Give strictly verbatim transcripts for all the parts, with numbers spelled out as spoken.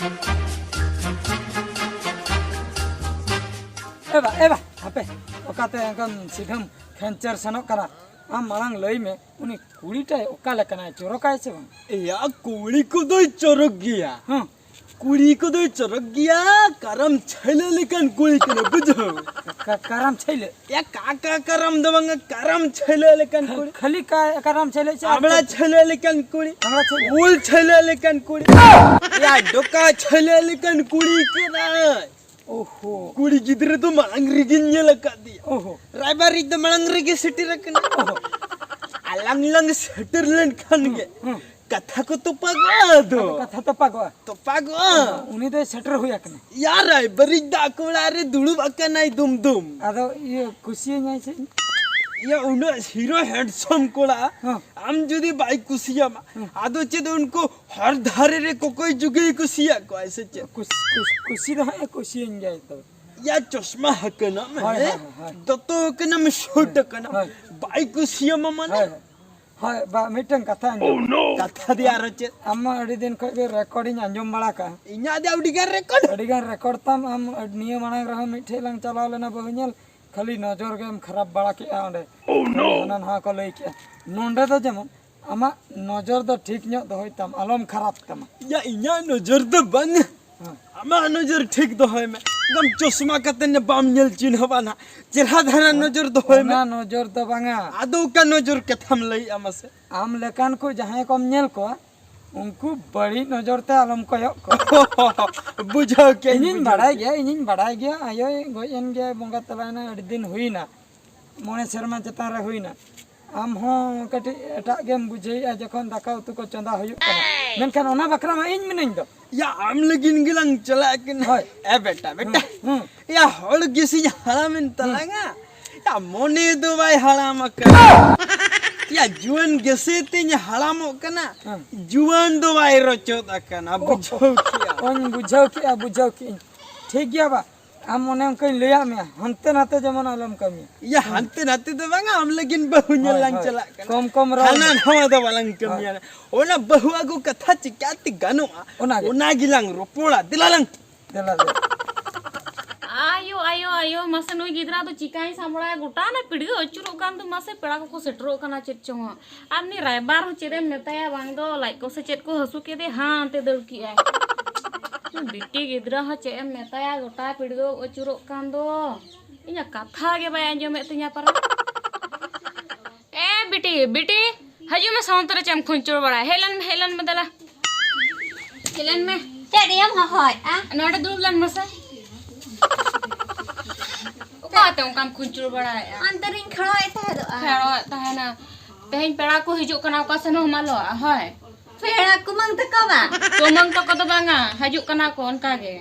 ᱮ ᱵᱟ, ᱮ ᱵᱟ, ᱦᱟᱯᱮ, ᱚᱠᱟᱛᱮ ᱮᱱᱠᱷᱟᱱ ᱥᱤᱫᱷᱟᱹᱢ ᱠᱷᱮᱧᱪᱟᱨ ᱥᱮᱱᱚᱜ ᱠᱟᱱᱟ? ᱟᱢ ᱢᱟᱲᱟᱝ ᱞᱟᱹᱭ ᱢᱮ, ᱩᱱᱤ ᱠᱩᱲᱤᱴᱟᱭ ᱚᱠᱟ ᱞᱮᱠᱟᱱᱟᱭ, ᱪᱚᱨᱚᱠᱟᱭ ᱥᱮ ᱵᱟᱝ? ᱮᱭᱟ, ᱠᱩᱲᱤ ᱠᱚᱫᱚᱭ ᱪᱚᱨᱚᱠ ᱜᱮᱭᱟ᱾ ᱦᱮᱸ᱾ ᱠᱩᱲᱤ ᱠᱚᱫᱚᱭ ᱪᱚᱨᱚᱠ ᱜᱮᱭᱟ, ᱠᱟᱨᱟᱢ ᱪᱷᱟᱹᱭᱞᱟᱹ ᱞᱮᱠᱟᱱ ᱠᱩᱲᱤ ᱠᱟᱱᱟ, ᱵᱩᱡᱷᱟᱹᱣ? ᱠᱟ-, ᱠᱟᱨᱟᱢ ᱪᱷᱟᱹᱭᱞᱟᱹ? ᱮ, ᱠᱟ, ᱠᱟ, ᱠᱟᱨᱟᱢ ᱫᱚ ᱵᱟᱝᱟ, ᱠᱟᱨᱟᱢ ᱪᱷᱟᱹᱭᱞᱟᱹ ᱞᱮᱠᱟᱱ ᱠᱩᱲᱤ᱾ ᱠᱷᱟᱹᱞᱤ ᱠᱟ-, ᱠᱟᱨᱟᱢ ᱪᱷᱟᱹᱭᱞᱟᱹ ᱥᱮ ᱟᱨ ᱟᱢᱲᱟ ᱪᱮᱫ? ᱪᱷᱟᱹᱭᱞᱟᱹ ᱞᱮᱠᱟᱱ ᱠᱩᱲᱤ᱾ ᱟᱢᱲᱟ ᱪᱷᱟᱹᱭᱞᱟᱹ᱾ ᱩᱞ ᱪᱷᱟᱹᱭᱞᱟᱹ ᱞᱮᱠᱟᱱ ᱠᱩᱲᱤ᱾ ᱮᱭᱟ, ᱰᱚᱠᱟ ᱪᱷᱟᱹᱭᱞᱟᱹ ᱞᱮᱠᱟᱱ ᱠᱩᱲᱤ ᱠᱟᱱᱟᱭ᱾ ᱳᱦᱳ᱾ ᱠᱩᱲᱤ ᱜᱤᱫᱽᱨᱟᱹ ᱫᱚ ᱢᱟᱲᱟᱝ ᱨᱮᱜᱮᱧ ᱧᱮᱞ ᱟᱠᱟᱫᱮᱭᱟ᱾ ᱳᱦᱳ᱾ ᱨᱟᱭᱵᱟᱨᱤᱡ ᱫᱚ ᱢᱟᱲᱟᱝ ᱨᱮᱜᱮ ᱥᱮᱴᱮᱨ ᱟᱠᱟᱱᱟ᱾ ᱳᱦᱳ᱾ ᱟᱞᱟᱝ ᱞᱟᱝ ᱥᱮᱴᱮᱨ ᱞᱮᱱᱠᱷᱟᱱ ᱜᱮ ᱦᱩᱸ, ᱦᱩᱸ᱾ ᱠᱟᱛᱷᱟ ᱠᱚ ᱛᱚᱯᱟᱜᱚᱜᱼᱟ ᱟᱫᱚ᱾ ᱟᱫᱚ ᱠᱟᱛᱷᱟ ᱛᱚᱯᱟᱜᱚᱜᱼᱟ᱾ ᱛᱚᱯᱟᱜᱚᱜᱼᱟ᱾ ᱩᱱᱤ ᱫᱚᱭ ᱥᱮᱴᱮᱨ ᱦᱩᱭ ᱟᱠᱟᱱᱟ᱾ ᱭᱟ, ᱨᱟᱭᱵᱟᱨᱤᱡ ᱫᱚ ᱟᱠᱚ ᱚᱲᱟᱜ ᱨᱮ ᱫᱩᱲᱩᱵ ᱟᱠᱟᱱᱟᱭ ᱫᱩᱢ ᱫᱩᱢ᱾ ᱟᱫᱚ ᱤᱭᱟᱹ ᱠᱩᱥᱤᱭᱟᱹᱧᱟᱭ ᱥᱮ? ᱭᱟ, ᱩᱱᱟᱹᱜ ᱦᱤᱨᱳ ᱦᱮᱱᱰᱥᱚᱢ ᱠᱚᱲᱟ, ᱦᱮᱸ᱾ ᱟᱢ ᱡᱩᱫᱤ ᱵᱟᱭ ᱠᱩᱥᱤᱭᱟᱢᱟ, ᱦᱮᱸ᱾ ᱟᱫᱚ ᱪᱮᱫ ᱩᱱᱠᱩ ᱦᱚᱨ ᱫᱷᱟᱨᱮ ᱨᱮ ᱠᱚᱠᱚᱭ ᱡᱩᱜᱤᱭ ᱠᱩᱥᱤᱭᱟᱜ ᱠᱚᱣᱟ ᱥᱮ ᱪᱮᱫ? ᱠᱩᱥ-, ᱠᱩᱥ-, ᱠᱩᱥᱤ ᱫᱚ ᱦᱟᱸᱜ ᱮ ᱠᱩᱥᱤᱭᱟᱹᱧ ᱜᱮᱭᱟᱭ ᱛᱚ᱾ ᱭᱟ, ᱪᱚᱥᱢᱟ ᱦᱟᱠᱟᱱᱟᱢ, ᱦᱳᱭ, ᱦᱮᱸ? ᱦᱳᱭ, ᱦᱳᱭ, ᱦᱳᱭ᱾ ᱫᱚᱛᱚ ᱦᱟᱠᱟᱱᱟᱢ, ᱥᱩᱴ ᱦᱳᱭ, ᱦᱟᱠᱟᱱᱟᱢ, ᱦᱳᱭ᱾ ᱵᱟᱭ ᱠᱩᱥᱤᱭᱟᱢᱟ ᱢᱟᱱᱮ? ᱦᱳᱭ, ᱦᱳᱭ᱾ ᱦᱳᱭ, ᱵᱟ, ᱢᱤᱫᱴᱟᱝ ᱠᱟᱛᱷᱟ ᱟᱸᱡᱚᱢ᱾ ᱠᱟᱛᱷᱟ ᱫᱚ ᱟᱨᱚ ᱪᱮᱫ? ᱟᱢ ᱢᱟ ᱟᱹᱰᱤ ᱫᱤᱱ ᱠᱷᱚᱡ ᱜᱮ ᱨᱮᱠᱚᱨᱰ ᱤᱧ ᱟᱸᱡᱚᱢ ᱵᱟᱲᱟ ᱠᱟᱜᱼᱟ᱾ ᱤᱧᱟᱹᱜ ᱫᱚ ᱟᱹᱰᱤ ᱜᱟᱱ ᱨᱮᱠᱚᱨᱰ᱾ ᱟᱹᱰᱤ ᱜᱟᱱ ᱨᱮᱠᱚᱨᱰ ᱛᱟᱢ᱾ ᱟᱢ ᱱᱤᱭᱟᱹ ᱢᱟᱲᱟᱝ ᱨᱮᱦᱚᱸ ᱢᱤᱫᱴᱷᱮᱡ ᱞᱟᱝ ᱪᱟᱞᱟᱣ ᱞᱮᱱᱟ ᱵᱟᱹᱦᱩ ᱧᱮᱞ, ᱠᱷᱟᱹᱞᱤ ᱱᱚᱡᱚᱨ ᱜᱮᱢ ᱠᱷᱟᱨᱟᱯ ᱵᱟᱲᱟ ᱠᱮᱜᱼᱟ ᱚᱸᱰᱮ᱾ ᱦᱟᱱᱟ ᱱᱟᱣᱟ ᱠᱚ ᱞᱟᱹᱭ ᱠᱮᱜᱼᱟ᱾ ᱱᱚᱸᱰᱮ ᱫᱚ ᱡᱮᱢᱚᱱ ᱟᱢᱟᱜ ᱱᱚᱡᱚᱨ ᱫᱚ ᱴᱷᱤᱠ ᱧᱚᱜ ᱫᱚᱦᱚᱭ ᱛᱟᱢ, ᱟᱞᱚᱢ ᱠᱷᱟᱨᱟᱯ ᱛᱟᱢᱟ᱾ ᱭᱟ, ᱤᱧᱟᱹᱜ ᱱᱚᱡᱚᱨ ᱫᱚ ᱵᱟᱝ᱾ ᱦᱮᱸ᱾ ᱟᱢᱟᱜ ᱱᱚᱡᱚᱨ ᱴᱷᱤᱠ ᱫᱚᱦᱚᱭ ᱢᱮ᱾ ᱮᱠᱫᱚᱢ ᱪᱚᱥᱢᱟ ᱠᱟᱛᱮ ᱱᱮ ᱵᱟᱢ ᱧᱮᱞ ᱪᱤᱱᱦᱟᱹᱣᱟ ᱱᱟᱦᱟᱜ᱾ ᱪᱮᱨᱦᱟ ᱫᱷᱟᱨᱟ ᱱᱚᱡᱚᱨ ᱫᱚᱦᱚᱭ ᱢᱮ᱾ ᱚᱱᱟ ᱱᱚᱡᱚᱨ ᱫᱚ ᱵᱟᱝᱟ᱾ ᱟᱫᱚ ᱚᱠᱟ ᱱᱚᱡᱚᱨ ᱠᱟᱛᱷᱟᱢ ᱞᱟᱹᱭᱮᱜᱼᱟ ᱢᱟᱥᱮ? ᱟᱢ ᱞᱮᱠᱟᱱ ᱠᱚ ᱡᱟᱦᱟᱸᱭ ᱠᱚᱢ ᱧᱮᱞ ᱠᱚᱣᱟ, ᱩᱱᱠᱩ ᱵᱟᱹᱲᱤᱡ ᱱᱚᱡᱚᱨ ᱛᱮ ᱟᱞᱚᱢ ᱠᱚᱭᱚᱜ ᱠᱚᱣᱟ᱾ ᱵᱩᱡᱷᱟᱹᱣ ᱠᱮᱜᱼᱟᱹᱧ, ᱤᱧᱤᱧ ᱵᱩᱡᱷᱟᱹᱣ ᱵᱟᱲᱟᱭ ᱠᱮᱜᱼᱟ᱾ ᱜᱮᱭᱟ, ᱤᱧᱤᱧ ᱵᱟᱲᱟᱭ ᱜᱮᱭᱟ᱾ ᱟᱭᱳᱭ ᱜᱚᱡ ᱮᱱ ᱜᱮᱭᱟ, ᱵᱚᱸᱜᱟ ᱛᱟᱞᱟᱭᱮᱱᱟ, ᱟᱹᱰᱤ ᱫᱤᱱ ᱦᱩᱭᱱᱟ, ᱢᱚᱬᱮ ᱥᱮᱨᱢᱟ ᱪᱮᱛᱟᱱ ᱨᱮ ᱦᱩᱭᱱᱟ᱾ ᱟᱢ ᱦᱚᱸ ᱠᱟᱹᱴᱤᱡ ᱮᱴᱟᱜ ᱜᱮᱢ ᱵᱩᱡᱷᱟᱹᱣᱮᱜᱼᱟ ᱡᱚᱠᱷᱚᱱ ᱫᱟᱠᱟ ᱩᱛᱩ ᱠᱚ ᱪᱚᱸᱫᱟ ᱦᱩᱭᱩᱜ ᱠᱟᱱᱟ᱾ ᱢᱮᱱᱠᱷᱟᱱ ᱚᱱᱟ ᱵᱟᱠᱷᱨᱟ ᱢᱟ ᱤᱧ ᱢᱤᱱᱟᱹᱧ ᱫᱚ᱾ ᱭᱟ, ᱟᱢ ᱞᱟᱹᱜᱤᱫ ᱜᱮᱞᱟᱝ ᱪᱟᱞᱟᱜ ᱠᱟᱱᱟ᱾ ᱦᱳᱭ᱾ ᱮ ᱵᱮᱴᱟ, ᱵᱮᱴᱟ᱾ ᱦᱩᱸ, ᱦᱩᱸ᱾ ᱭᱟ, ᱦᱚᱲ ᱜᱮᱥᱮᱧ ᱦᱟᱲᱟᱢᱮᱱ ᱛᱟᱞᱟᱝᱟ᱾ ᱭᱟ, ᱢᱚᱱᱮ ᱫᱚ ᱵᱟᱭ ᱦᱟᱲᱟᱢ ᱟᱠᱟᱱᱟ᱾ ᱭᱟ, ᱡᱩᱣᱟᱹᱱ ᱜᱮᱥᱮ ᱛᱤᱧ ᱦᱟᱲᱟᱢᱚᱜ ᱠᱟᱱᱟ᱾ ᱦᱩᱸ᱾ ᱡᱩᱣᱟᱹᱱ ᱫᱚ ᱵᱟᱭ ᱨᱚᱪᱚᱫ ᱟᱠᱟᱱᱟ᱾ ᱚ, ᱵᱩᱡᱷᱟᱹᱣ ᱠᱮᱜᱼᱟ᱾ ᱚᱧ ᱵᱩᱡᱷᱟᱹᱣ ᱠᱮᱜᱼᱟ, ᱵᱩᱡᱷᱟᱹᱣ ᱠᱮᱜᱼᱟᱹᱧ᱾ ᱴᱷᱤᱠ ᱜᱮᱭᱟ ᱵᱟ᱾ ᱟᱢ ᱚᱱᱮ ᱚᱱᱠᱟᱧ ᱞᱟᱹᱭᱟᱫ ᱢᱮᱭᱟ, ᱦᱟᱱᱛᱮ ᱱᱟᱛᱮ ᱡᱮᱢᱚᱱ ᱟᱞᱚᱢ ᱠᱟᱹᱢᱤᱭᱟ᱾ ᱤᱭᱟ, ᱦᱟᱱᱛᱮ ᱱᱟᱛᱮ ᱫᱚ ᱵᱟᱝᱟ, ᱟᱢ ᱞᱟᱹᱜᱤᱫ ᱵᱟᱹᱦᱩ ᱧᱮᱞ ᱦᱳᱭ, ᱞᱟᱝ ᱦᱳᱭ᱾ ᱪᱟᱞᱟᱜ ᱠᱟᱱᱟ᱾ ᱠᱚᱢ ᱠᱚᱢ ᱨᱚᱲ ᱦᱟᱱᱟ ᱢᱮ᱾ ᱱᱟᱣᱟ ᱫᱚ ᱵᱟᱞᱟᱝ ᱠᱟᱹᱢᱤᱭᱟ᱾ ᱦᱳᱭ᱾ ᱚᱱᱟ ᱵᱟᱹᱦᱩ ᱟᱹᱜᱩ ᱠᱟᱛᱷᱟ ᱪᱤᱠᱟᱹᱛᱮ ᱜᱟᱱᱚᱜᱼᱟ? ᱚᱱᱟᱜᱮ᱾ ᱚᱱᱟ ᱜᱮᱞᱟᱝ ᱨᱚᱯᱚᱲᱟ᱾ ᱫᱮᱞᱟ ᱞᱟᱝ᱾ ᱫᱮᱞᱟ, ᱫᱮᱞᱟ᱾ ᱟᱭᱳ, ᱟᱭᱳ, ᱟᱭᱳ, ᱢᱟᱥᱮ ᱱᱩᱭ ᱜᱤᱫᱽᱨᱟᱹ ᱫᱚ ᱪᱤᱠᱟᱹᱧ ᱥᱟᱢᱵᱲᱟᱭᱟ? ᱜᱚᱴᱟ ᱚᱱᱟ ᱯᱤᱲᱜᱟᱹ ᱟᱹᱪᱩᱨᱚᱜ ᱠᱟᱱ ᱫᱚ, ᱢᱟᱥᱮ ᱯᱮᱲᱟ ᱠᱚᱠᱚ ᱥᱮᱴᱮᱨᱚᱜ ᱠᱟᱱᱟ ᱪᱮᱫ ᱪᱚᱝ᱾ ᱟᱨ ᱩᱱᱤ ᱨᱟᱭᱵᱟᱨ ᱦᱚᱸ ᱪᱮᱫ ᱮᱢ ᱢᱮᱛᱟᱭᱟ, ᱵᱟᱝ ᱫᱚ ᱞᱟᱡ ᱠᱚ ᱥᱮ ᱪᱮᱫ ᱠᱚ ᱦᱟᱹᱥᱩ ᱠᱮᱫᱮ, ᱦᱟᱱᱛᱮ ᱫᱟᱹᱲ ᱠᱮᱜᱼᱟᱭ᱾ ᱵᱤᱴᱤ ᱜᱤᱫᱽᱨᱟᱹ ᱦᱚᱸ ᱪᱮᱫ ᱮᱢ ᱢᱮᱛᱟᱭᱟ, ᱜᱚᱴᱟ ᱯᱤᱲᱜᱟᱹ ᱟᱹᱪᱩᱨᱚᱜ ᱠᱟᱱ ᱫᱚ᱾ ᱤᱧᱟᱹᱜ ᱠᱟᱛᱷᱟ ᱜᱮ ᱵᱟᱭ ᱟᱸᱡᱚᱢᱮᱫ ᱛᱤᱧᱟ ᱯᱟᱨᱟ᱾ ᱮ ᱵᱤᱴᱤ, ᱵᱤᱴᱤ, ᱦᱤᱡᱩᱜ ᱢᱮ, ᱥᱟᱶᱛᱮ ᱨᱮ ᱪᱮᱫ ᱮᱢ ᱠᱷᱩᱧᱪᱩᱲ ᱵᱟᱲᱟᱭᱟ? ᱦᱮᱡ ᱞᱮᱱ ᱢᱮ, ᱦᱮᱡ ᱞᱮᱱ ᱢᱮ, ᱫᱮᱞᱟ᱾ ᱦᱮᱡ ᱞᱮᱱ ᱢᱮ᱾ ᱪᱮᱫ ᱮᱢ ᱦᱚᱦᱚᱭᱮᱫᱼᱟ? ᱱᱚᱰᱮ ᱫᱩᱲᱩᱵ ᱞᱮᱱ ᱢᱮᱥᱮ᱾ ᱚᱠᱟᱛᱮ ᱚᱱᱠᱟᱢ ᱠᱷᱩᱧᱪᱩᱲ ᱵᱟᱲᱟᱭᱮᱫᱼᱟ? ᱚᱱᱛᱮ ᱨᱤᱧ ᱠᱷᱮᱲᱚᱜ ᱮᱫ ᱛᱟᱦᱮᱸᱫᱚᱜᱼᱟ᱾ ᱠᱷᱮᱲᱚᱜ ᱮᱫ ᱛᱟᱦᱮᱱᱟ᱾ ᱛᱮᱦᱮᱧ ᱯᱮᱲᱟ ᱠᱚ ᱦᱤᱡᱩᱜ ᱠᱟᱱᱟ, ᱚᱠᱟ ᱥᱮᱱ ᱦᱚᱸ ᱵᱟᱢ ᱟᱞᱚᱜᱼᱟ, ᱦᱳᱭ? ᱯᱮᱲᱟ ᱠᱩᱢᱟᱹᱝ ᱛᱟᱠᱚ ᱵᱟᱝ? ᱠᱩᱢᱟᱹᱝ ᱛᱟᱠᱚ ᱫᱚ ᱵᱟᱝᱟ, ᱦᱤᱡᱩᱜ ᱠᱟᱱᱟ ᱠᱚ ᱚᱱᱠᱟ ᱜᱮ᱾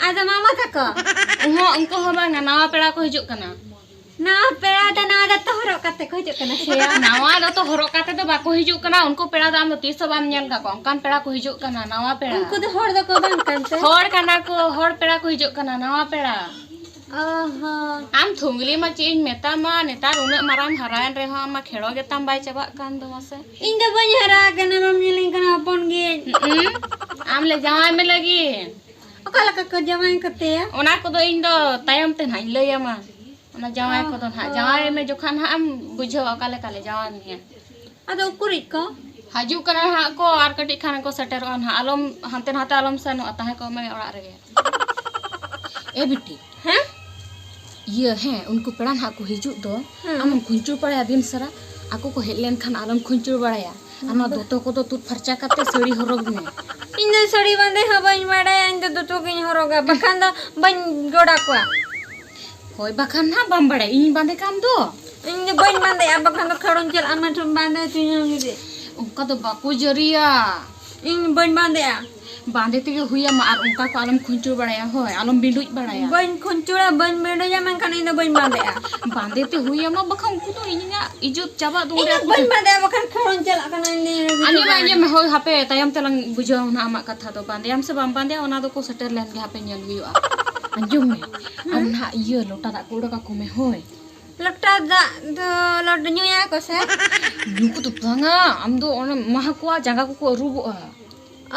ᱟᱫᱚ ᱢᱟᱢᱟ ᱛᱟᱠᱚ? ᱩᱦᱚᱸ, ᱩᱱᱠᱩ ᱦᱚᱸ ᱵᱟᱝᱟ, ᱱᱟᱣᱟ ᱯᱮᱲᱟ ᱠᱚ ᱦᱤᱡᱩᱜ ᱠᱟᱱᱟ᱾ ᱱᱟᱣᱟ ᱯᱮᱲᱟ ᱫᱚ ᱱᱟᱣᱟ ᱫᱚᱛᱚ ᱦᱚᱨᱚᱜ ᱠᱟᱛᱮ ᱠᱚ ᱦᱤᱡᱩᱜ ᱠᱟᱱᱟ ᱥᱮ? ᱱᱟᱣᱟ ᱫᱚᱛᱚ ᱦᱚᱨᱚᱜ ᱠᱟᱛᱮ ᱫᱚ ᱵᱟᱠᱚ ᱦᱤᱡᱩᱜ ᱠᱟᱱᱟ᱾ ᱩᱱᱠᱩ ᱯᱮᱲᱟ ᱫᱚ ᱟᱢ ᱫᱚ ᱛᱤᱥ ᱦᱚᱸ ᱵᱟᱢ ᱧᱮᱞ ᱠᱟᱜ ᱠᱚᱣᱟ᱾ ᱚᱱᱠᱟᱱ ᱯᱮᱲᱟ ᱠᱚ ᱦᱤᱡᱩᱜ ᱠᱟᱱᱟ, ᱱᱟᱣᱟ ᱯᱮᱲᱟ᱾ ᱩᱱᱠᱩ ᱫᱚ ᱦᱚᱲ ᱫᱚᱠᱚ ᱵᱟᱝ ᱠᱟᱱ ᱛᱮ? ᱦᱚᱲ ᱠᱟᱱᱟ ᱠᱚ, ᱦᱚᱲ ᱯᱮᱲᱟ ᱠᱚ ᱦᱤᱡᱩᱜ ᱠᱟᱱᱟ, ᱱᱟᱣᱟ ᱯᱮᱲᱟ᱾ ᱚ ᱦᱚᱸ᱾ ᱟᱢ ᱛᱷᱩᱝᱜᱽᱞᱤ ᱢᱟ ᱪᱮᱫ ᱤᱧ ᱢᱮᱛᱟᱢᱟ, ᱱᱮᱛᱟᱨ ᱩᱱᱟᱹᱜ ᱢᱟᱨᱟᱝ ᱦᱟᱨᱟᱭᱮᱱ ᱨᱮᱦᱚᱸ ᱟᱢ ᱢᱟ ᱠᱷᱮᱲᱚ ᱜᱮᱛᱟᱢ ᱵᱟᱭ ᱪᱟᱵᱟᱜ ᱠᱟᱱ ᱫᱚ ᱢᱟᱥᱮ᱾ ᱤᱧ ᱫᱚ ᱵᱟᱹᱧ ᱦᱟᱨᱟ ᱟᱠᱟᱱᱟ, ᱵᱟᱢ ᱧᱮᱞᱤᱧ ᱠᱟᱱᱟ, ᱦᱚᱯᱚᱱ ᱜᱤᱭᱟᱹᱧ᱾ ᱦᱩᱸ, ᱟᱢ ᱞᱮ ᱡᱟᱶᱟᱭ ᱢᱮ ᱞᱟᱹᱜᱤᱫ᱾ ᱚᱠᱟ ᱞᱮᱠᱟ ᱠᱚ ᱡᱟᱶᱟᱭ ᱠᱟᱛᱮᱭᱟ? ᱚᱱᱟ ᱠᱚᱫᱚ ᱤᱧ ᱫᱚ ᱛᱟᱭᱚᱢ ᱛᱮ ᱱᱟᱦᱟᱜ ᱤᱧ ᱞᱟᱹᱭ ᱟᱢᱟ᱾ ᱚᱱᱟ ᱡᱟᱶᱟᱭ ᱚ ᱠᱚᱫᱚ ᱱᱟᱦᱟᱜ, ᱦᱚᱸ᱾ ᱡᱟᱶᱟᱭ ᱢᱮ ᱡᱚᱠᱷᱚᱱ ᱦᱟᱸᱜ ᱮᱢ ᱵᱩᱡᱷᱟᱹᱣᱟ ᱚᱠᱟ ᱞᱮᱠᱟ ᱞᱮ ᱡᱟᱶᱟᱭ ᱢᱮᱭᱟ᱾ ᱟᱫᱚ ᱩᱠᱩᱨᱤᱡ ᱠᱚ? ᱦᱤᱡᱩᱜ ᱠᱟᱱᱟ ᱦᱟᱸᱜ ᱠᱚ, ᱟᱨ ᱠᱟᱹᱴᱤᱡ ᱠᱷᱟᱱ ᱠᱚ ᱥᱮᱴᱮᱨᱚᱜᱼᱟ ᱱᱟᱦᱟᱜ᱾ ᱟᱞᱚᱢ ᱦᱟᱱᱛᱮ ᱱᱟᱛᱮ ᱟᱞᱚᱢ ᱥᱮᱱᱚᱜᱼᱟ, ᱛᱟᱦᱮᱸ ᱠᱚᱜ ᱢᱮ ᱚᱲᱟᱜ ᱨᱮᱜᱮ᱾ ᱮ ᱵᱤᱴᱤ᱾ ᱦᱮᱸ? ᱤᱭᱟᱹ, ᱦᱮᱸ, ᱩᱱᱠᱩ ᱯᱮᱲᱟ ᱱᱟᱦᱟᱜ ᱠᱚ ᱦᱤᱡᱩᱜ ᱫᱚ, ᱦᱮᱸ᱾ ᱟᱢᱮᱢ ᱠᱷᱩᱧᱪᱩ ᱯᱟᱲᱟᱭᱟ ᱫᱤᱱ ᱥᱟᱨᱟ᱾ ᱟᱠᱚ ᱠᱚ ᱦᱮᱡ ᱞᱮᱱᱠᱷᱟᱱ ᱟᱞᱚᱢ ᱠᱷᱩᱧᱪᱩ ᱵᱟᱲᱟᱭᱟ᱾ ᱟᱨ ᱱᱚᱣᱟ ᱫᱚᱛᱚ ᱠᱚᱫᱚ ᱛᱩᱫ ᱯᱷᱟᱨᱪᱟ ᱠᱟᱛᱮ ᱥᱟᱹᱲᱤ ᱦᱚᱨᱚᱜᱽ ᱢᱮ᱾ ᱤᱧ ᱫᱚ ᱥᱟᱹᱲᱤ ᱵᱟᱸᱫᱮ ᱦᱚᱸ ᱵᱟᱹᱧ ᱵᱟᱲᱟᱭᱟ, ᱤᱧ ᱫᱚ ᱫᱚᱛᱚ ᱜᱤᱧ ᱦᱚᱨᱚᱜᱟ, ᱵᱟᱠᱷᱟᱱ ᱫᱚ ᱵᱟᱹᱧ ᱡᱚᱲᱟ ᱠᱚᱣᱟ᱾ ᱦᱳᱭ, ᱵᱟᱠᱷᱟᱱ ᱱᱟᱦᱟᱜ ᱵᱟᱢ ᱵᱟᱲᱟᱭᱟ, ᱤᱧ ᱵᱟᱸᱫᱮ ᱠᱟᱢ ᱫᱚ᱾ ᱤᱧ ᱫᱚ ᱵᱟᱹᱧ ᱵᱟᱸᱫᱮᱜᱼᱟ, ᱵᱟᱠᱷᱟᱱ ᱫᱚ ᱠᱷᱟᱲᱚᱧ ᱪᱟᱞᱟᱜᱼᱟ, ᱢᱟ ᱴᱷᱮᱱ ᱵᱟᱸᱫᱮ ᱦᱚᱪᱚᱧᱟᱢ ᱡᱩᱫᱤ᱾ ᱚᱱᱠᱟ ᱫᱚ ᱵᱟᱠᱚ ᱡᱟᱹᱨᱤᱭᱟ᱾ ᱤᱧ ᱵᱟᱹᱧ ᱵᱟᱸᱫᱮᱜᱼᱟ᱾ ᱵᱟᱸᱫᱮ ᱛᱮᱜᱮ ᱦᱩᱭ ᱟᱢᱟ, ᱟᱨ ᱚᱱᱠᱟ ᱠᱚ ᱟᱞᱚᱢ ᱠᱷᱩᱧᱪᱩᱲ ᱵᱟᱲᱟᱭᱟ, ᱦᱳᱭ, ᱟᱞᱚᱢ ᱵᱤᱸᱰᱩᱡ ᱵᱟᱲᱟᱭᱟ᱾ ᱵᱟᱹᱧ ᱠᱷᱩᱧᱪᱩᱲᱟ, ᱵᱟᱹᱧ ᱵᱤᱸᱰᱩᱡᱟ, ᱢᱮᱱᱠᱷᱟᱱ ᱤᱧ ᱫᱚ ᱵᱟᱹᱧ ᱵᱟᱸᱫᱮᱜᱼᱟ᱾ ᱵᱟᱸᱫᱮ ᱛᱮ ᱦᱩᱭ ᱟᱢᱟ, ᱵᱟᱠᱷᱟᱱ ᱩᱱᱠᱩ ᱫᱚ ᱤᱧᱟᱹᱜ ᱤᱡᱽᱡᱚᱛ ᱪᱟᱵᱟᱜ ᱫᱚ ᱤᱧ ᱚᱸᱰᱮ ᱫᱚ ᱟᱠᱚ ᱵᱟᱹᱧ ᱴᱷᱮᱱ᱾ ᱵᱟᱸᱫᱮᱜᱼᱟ, ᱵᱟᱠᱷᱟᱱ ᱠᱷᱟᱲᱚᱧ ᱪᱟᱞᱟᱜ ᱠᱟᱱᱟ, ᱤᱧ ᱫᱚ ᱟᱸᱡᱚᱢ ᱢᱮ, ᱟᱸᱡᱚᱢ ᱢᱮ, ᱦᱳᱭ, ᱦᱟᱯᱮ, ᱛᱟᱭᱚᱢ ᱛᱮᱞᱟᱝ ᱵᱩᱡᱷᱟᱹᱣᱟ ᱱᱟᱦᱟᱜ ᱟᱢᱟᱜ ᱠᱟᱛᱷᱟ ᱫᱚ᱾ ᱵᱟᱸᱫᱮᱭᱟᱢ ᱥᱮ ᱵᱟᱢ ᱵᱟᱸᱫᱮᱭᱟ, ᱚᱱᱟ ᱫᱚᱠᱚ ᱥᱮᱴᱮᱨ ᱞᱮᱱ ᱜᱮ, ᱦᱟᱯᱮ ᱧᱮᱞ ᱦᱩᱭᱩᱜᱼᱟ᱾ ᱟᱸᱡᱚᱢ ᱢᱮ, ᱟᱢ ᱱᱟᱦᱟᱜ ᱤᱭᱟᱹ ᱞᱚᱴᱟ ᱫᱟᱜ ᱠᱚ ᱚᱰᱚᱠ ᱟᱠᱚ ᱢᱮ, ᱦᱳᱭ᱾ ᱞᱚᱴᱟ ᱫᱟᱜ ᱫᱚ ᱞᱚᱴ ᱧᱩᱭᱟ ᱠᱚ ᱥᱮ? ᱧᱩ ᱠᱚᱫᱚ ᱵᱟᱝᱟ, ᱟᱢ ᱫᱚ ᱚᱱᱟ ᱢᱟᱦᱟ ᱠᱚᱣᱟ ᱡᱟᱸᱜᱟ ᱠᱚᱠᱚ ᱟᱹᱨᱩᱵᱚᱜᱼᱟ᱾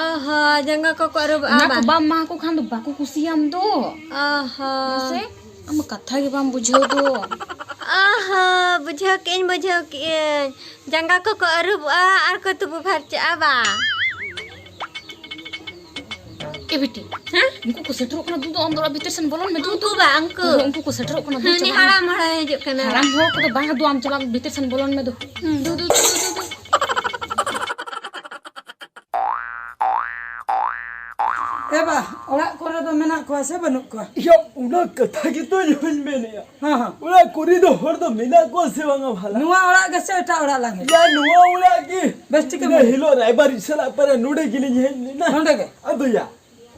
ᱚ ᱦᱚᱸ, ᱡᱟᱸᱜᱟ ᱠᱚᱠᱚ ᱟᱹᱨᱩᱵᱚᱜᱼᱟ ᱚᱱᱟ ᱠᱚ ᱵᱟᱝ? ᱵᱟᱢ ᱢᱟᱦᱟ ᱠᱚ ᱠᱷᱟᱱ ᱫᱚ ᱵᱟᱠᱚ ᱠᱩᱥᱤᱭᱟᱢ ᱫᱚ᱾ ᱚ ᱦᱚᱸ᱾ ᱢᱟᱥᱮ, ᱟᱢ ᱠᱟᱛᱷᱟ ᱜᱮ ᱵᱟᱢ ᱵᱩᱡᱷᱟᱹᱣ ᱫᱚ᱾ ᱚ ᱦᱚᱸ, ᱵᱩᱡᱷᱟᱹᱣ ᱠᱮᱜᱼᱟᱹᱧ, ᱵᱩᱡᱷᱟᱹᱣ ᱠᱮᱜᱼᱟᱹᱧ᱾ ᱡᱟᱸᱜᱟ ᱠᱚᱠᱚ ᱟᱹᱨᱩᱵᱚᱜᱼᱟ ᱟᱨ ᱠᱚ ᱛᱩᱯᱩ ᱯᱷᱟᱨᱪᱟᱜᱼᱟ ᱵᱟ? ᱮ ᱵᱤᱴᱤ, ᱦᱮᱸ? ᱩᱱᱠᱩ ᱠᱚ ᱥᱮᱴᱮᱨᱚᱜ ᱠᱟᱱᱟ, ᱫᱩ ᱫᱩ, ᱟᱢ ᱫᱚ ᱚᱲᱟᱜ ᱵᱷᱤᱛᱤᱨ ᱥᱮᱱ ᱵᱚᱞᱚᱱ ᱢᱮ, ᱫᱩ ᱩᱱᱠᱩ ᱫᱩ᱾ ᱵᱟ, ᱩᱱᱠᱩ᱾ ᱦᱳᱭ, ᱩᱱᱠᱩ ᱠᱚ ᱥᱮᱴᱮᱨᱚᱜ ᱠᱟᱱᱟ, ᱫᱩ ᱩᱱᱤ ᱪᱟᱞᱟᱜ ᱢᱮ᱾ ᱦᱟᱲᱟᱢ ᱦᱚᱲᱮ ᱦᱤᱡᱩᱜ ᱠᱟᱱᱟ᱾ ᱦᱟᱲᱟᱢ ᱦᱚᱲ ᱠᱚᱫᱚ ᱵᱟᱝ, ᱫᱩ ᱟᱢ ᱪᱟᱞᱟᱜ ᱢᱮ, ᱵᱷᱤᱛᱤᱨ ᱥᱮᱱ ᱵᱚᱞᱚᱱ ᱢᱮ, ᱫᱩ᱾ ᱦᱩᱸ᱾ ᱫᱩ, ᱫᱩ, ᱫᱩ, ᱫᱩ, ᱫᱩ᱾ ᱮ ᱵᱟ, ᱚᱲᱟᱜ ᱠᱚᱨᱮ ᱫᱚ ᱢᱮᱱᱟᱜ ᱠᱚᱣᱟ ᱥᱮ ᱵᱟᱹᱱᱩᱜ ᱠᱚᱣᱟ? ᱭᱟ, ᱚᱱᱟ ᱠᱟᱛᱷᱟ ᱜᱮᱛᱚ ᱤᱧ ᱦᱚᱧ ᱢᱮᱱᱮᱜᱼᱟ᱾ ᱦᱮᱸ, ᱦᱮᱸ᱾ ᱚᱲᱟᱜ ᱠᱚᱨᱮ ᱫᱚ ᱦᱚᱲ ᱫᱚ ᱢᱮᱱᱟᱜ ᱠᱚᱣᱟ ᱥᱮ ᱵᱟᱝᱟ ᱵᱷᱟᱞᱟ? ᱱᱚᱣᱟ ᱚᱲᱟᱜ ᱜᱮᱥᱮ ᱮᱴᱟᱜ ᱚᱲᱟᱜ ᱞᱟᱝ ᱦᱮᱡ? ᱭᱟ, ᱱᱚᱣᱟ ᱚᱲᱟᱜ ᱜᱮ᱾ ᱵᱮᱥ ᱴᱷᱤᱠ ᱮᱢ ᱤᱱᱟᱹ ᱦᱤᱞᱳᱜ ᱨᱟᱭᱵᱟᱨᱤᱡ ᱥᱟᱞᱟᱜ ᱯᱟᱨᱟ ᱱᱚᱰᱮ ᱜᱮᱞᱤᱧ ᱦᱮᱡ ᱞᱮᱱᱟ᱾ ᱱᱚᱰᱮ ᱜᱮ? ᱟᱫᱚ ᱭᱟ,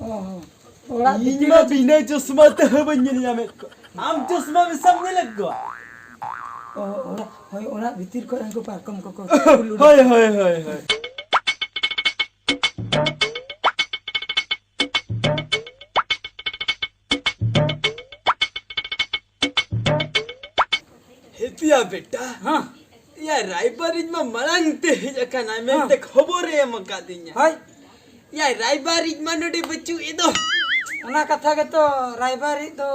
ᱚ, ᱚᱲᱟᱜ ᱤᱧ ᱵᱷᱤᱛᱤᱨ ᱢᱟ ᱨᱮ ᱵᱤᱱᱟᱹ ᱪᱚᱥᱢᱟ ᱛᱮᱦᱚᱸ ᱵᱟᱹᱧ ᱧᱮᱞ ᱧᱟᱢᱮᱫ ᱠᱚᱣᱟ᱾ ᱟᱢ ᱪᱚᱥᱢᱟ ᱢᱮᱥᱟᱢ ᱧᱮᱞᱮᱫ ᱠᱚᱣᱟ? ᱚ, ᱚᱲᱟᱜ, ᱦᱳᱭ, ᱚᱲᱟᱜ ᱵᱷᱤᱛᱤᱨ ᱠᱚᱨᱮ ᱩᱱᱠᱩ ᱯᱟᱨᱠᱚᱢ ᱠᱚᱠᱚ ᱩᱞᱩᱰ ᱦᱳᱭ, ᱦᱳᱭ, ᱦᱳᱭ, ᱦᱳᱭ᱾ ᱦᱮᱛᱤᱭᱟ ᱵᱮᱴᱟ᱾ ᱦᱮᱸ᱾ ᱭᱟ, ᱨᱟᱭᱵᱟᱨᱤᱡ ᱢᱟ ᱢᱟᱲᱟᱝ ᱛᱮ ᱦᱮᱡ ᱟᱠᱟᱱᱟᱭ ᱢᱮᱱᱛᱮ ᱦᱮᱸ᱾ ᱠᱷᱚᱵᱚᱨᱮ ᱮᱢ ᱟᱠᱟᱫᱤᱧᱟ᱾ ᱦᱳᱭ᱾ ᱭᱟ, ᱨᱟᱭᱵᱟᱨᱤᱡ ᱢᱟ ᱱᱚᱰᱮ ᱵᱟᱹᱪᱩᱜ ᱮ ᱫᱚ᱾ ᱚᱱᱟ ᱠᱟᱛᱷᱟ ᱜᱮᱛᱚ, ᱨᱟᱭᱵᱟᱨᱤᱡ ᱫᱚ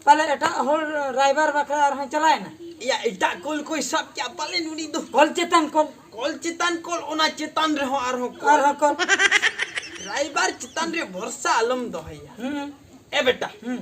ᱯᱟᱞᱮ ᱮᱴᱟᱜ ᱦᱚᱲ ᱨᱟᱭᱵᱟᱨ ᱵᱟᱠᱷᱨᱟ ᱟᱨᱦᱚᱸ ᱪᱟᱞᱟᱣᱮᱱᱟ᱾ ᱭᱟ, ᱮᱴᱟᱜ ᱠᱚᱞ ᱠᱚᱭ ᱥᱟᱵ ᱠᱮᱜᱼᱟ ᱯᱟᱞᱮᱱ ᱩᱱᱤ ᱫᱚ᱾ ᱠᱚᱞ ᱪᱮᱛᱟᱱ ᱠᱚᱞ᱾ ᱠᱚᱞ ᱪᱮᱛᱟᱱ ᱠᱚᱞ, ᱚᱱᱟ ᱪᱮᱛᱟᱱ ᱨᱮᱦᱚᱸ ᱟᱨᱦᱚᱸ ᱠᱚᱞ᱾ ᱟᱨᱦᱚᱸ ᱠᱚᱞ᱾ ᱨᱟᱭᱵᱟᱨ ᱪᱮᱛᱟᱱ ᱨᱮ ᱵᱷᱚᱨᱥᱟ ᱟᱞᱚᱢ ᱫᱚᱦᱚᱭᱟ᱾ ᱦᱩᱸ᱾ ᱮ ᱵᱮᱴᱟ, ᱦᱩᱸ᱾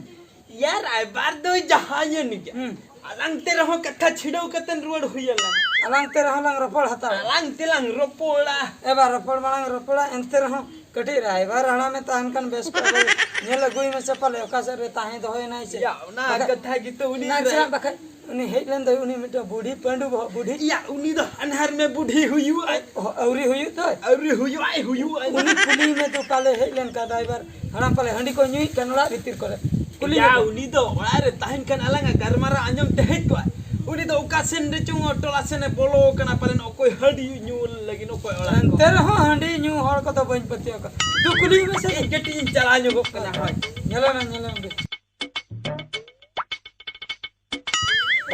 ᱭᱟ, ᱨᱟᱭᱵᱟᱨ ᱫᱚᱭ ᱡᱟᱦᱟᱸᱭᱮᱱ ᱜᱮ᱾ ᱦᱩᱸ᱾ ᱟᱞᱟᱝ ᱛᱮ ᱨᱮᱦᱚᱸ ᱠᱟᱛᱷᱟ ᱪᱷᱤᱰᱟᱹᱣ ᱠᱟᱛᱮᱱ ᱨᱩᱣᱟᱹᱲ ᱦᱩᱭ ᱟᱞᱟᱝ᱾ ᱟᱞᱟᱝ ᱛᱮ ᱨᱮᱦᱚᱸ ᱞᱟᱝ ᱨᱚᱯᱚᱲ ᱦᱟᱛᱟᱲᱟ᱾ ᱟᱞᱟᱝ ᱛᱮᱞᱟᱝ ᱨᱚᱯᱚᱲᱟ᱾ ᱮ ᱵᱟ, ᱨᱚᱯᱚᱲ ᱢᱟᱲᱟᱝ ᱨᱚᱯᱚᱲᱟ, ᱮᱱᱛᱮ ᱨᱮᱦᱚᱸ ᱠᱟᱹᱴᱤᱡ ᱨᱟᱭᱵᱟᱨ ᱦᱟᱲᱟᱢᱮ ᱛᱟᱦᱮᱱ ᱠᱷᱟᱱ ᱵᱮᱥ ᱠᱚᱜᱼᱟ᱾ ᱧᱮᱞ ᱟᱹᱜᱩᱭ ᱢᱮᱥᱮ, ᱯᱟᱞᱮ ᱚᱠᱟ ᱥᱮᱫ ᱨᱮ ᱛᱟᱦᱮᱸ ᱫᱚᱦᱚᱭᱮᱱᱟᱭ ᱥᱮ᱾ ᱭᱟ, ᱚᱱᱟ ᱵᱟᱠᱷᱟᱡ ᱠᱟᱛᱷᱟ ᱜᱮᱛᱚ ᱩᱱᱤ ᱱᱟ ᱨᱟᱭ- ᱪᱮᱫᱟᱜ ᱵᱟᱠᱷᱟᱡ ᱩᱱᱤ ᱦᱮᱡ ᱞᱮᱱ ᱫᱚᱭ, ᱩᱱᱤ ᱢᱤᱫᱴᱮᱱ ᱵᱩᱰᱷᱤ ᱯᱟᱹᱸᱰᱩ ᱵᱚᱦᱚᱜ ᱵᱩᱰᱷᱤ᱾ ᱭᱟ, ᱩᱱᱤ ᱫᱚ ᱦᱟᱱᱦᱟᱨ ᱢᱮ ᱵᱩᱰᱷᱤ ᱦᱩᱭᱩᱜᱼᱟᱭ᱾ ᱚ, ᱟᱹᱣᱨᱤ ᱦᱩᱭᱩᱜ ᱫᱚᱭ᱾ ᱟᱹᱣᱨᱤ ᱦᱩᱭᱩᱜᱼᱟᱭ, ᱦᱩᱭᱩᱜᱼᱟᱭ᱾ ᱩᱱᱤ ᱠᱩᱞᱤ ᱢᱮ ᱛᱚ, ᱯᱟᱞᱮ ᱦᱮᱡ ᱞᱮᱱ ᱠᱷᱟᱱ ᱨᱟᱭᱵᱟᱨ ᱦᱟᱲᱟᱢ ᱯᱟᱞᱮ ᱦᱟᱺᱰᱤ ᱠᱚ ᱧᱩᱭᱮᱫ ᱠᱟᱱ ᱚᱲᱟᱜ ᱵᱷᱤᱛᱤᱨ ᱠᱚᱨᱮ᱾ ᱠᱩᱞᱤ ᱭᱟ, ᱧᱚᱜ ᱢᱮ᱾ ᱩᱱᱤ ᱫᱚ ᱚᱲᱟᱜ ᱨᱮ ᱛᱟᱦᱮᱱ ᱠᱷᱟᱱ ᱟᱞᱟᱝᱟᱜ ᱜᱟᱞᱢᱟᱨᱟᱣ ᱟᱸᱡᱚᱢ ᱛᱮ ᱦᱮᱡ ᱠᱚᱜᱼᱟᱭ᱾ ᱩᱱᱤ ᱫᱚ ᱚᱠᱟ ᱥᱮᱱ ᱨᱮᱪᱚᱝ ᱴᱚᱞᱟ ᱥᱮᱱᱮ ᱵᱚᱞᱚ ᱟᱠᱟᱱᱟ, ᱯᱟᱞᱮᱱ ᱚᱠᱚᱭ ᱦᱟᱺᱰᱤ ᱧᱩ ᱞᱟᱹᱜᱤᱫ ᱚᱠᱚᱭ ᱚᱲᱟᱜ ᱠᱚ᱾ ᱮᱱᱛᱮ ᱨᱮᱦᱚᱸ ᱦᱟᱺᱰᱤ ᱧᱩ ᱦᱚᱲ ᱠᱚᱫᱚ ᱵᱟᱹᱧ ᱯᱟᱹᱛᱭᱟᱹᱣ ᱠᱚᱣᱟ᱾ ᱫᱩ ᱠᱩᱞᱤ ᱢᱮᱥᱮ᱾ ᱤᱧ ᱠᱟᱹᱴᱤᱡ ᱤᱧ ᱪᱟᱞᱟᱣ ᱧᱚᱜᱚᱜ ᱠᱟᱱᱟ, ᱦᱳᱭ᱾ ᱧᱮᱞᱮ ᱢᱮ, ᱧᱮᱞᱮ ᱢᱮ᱾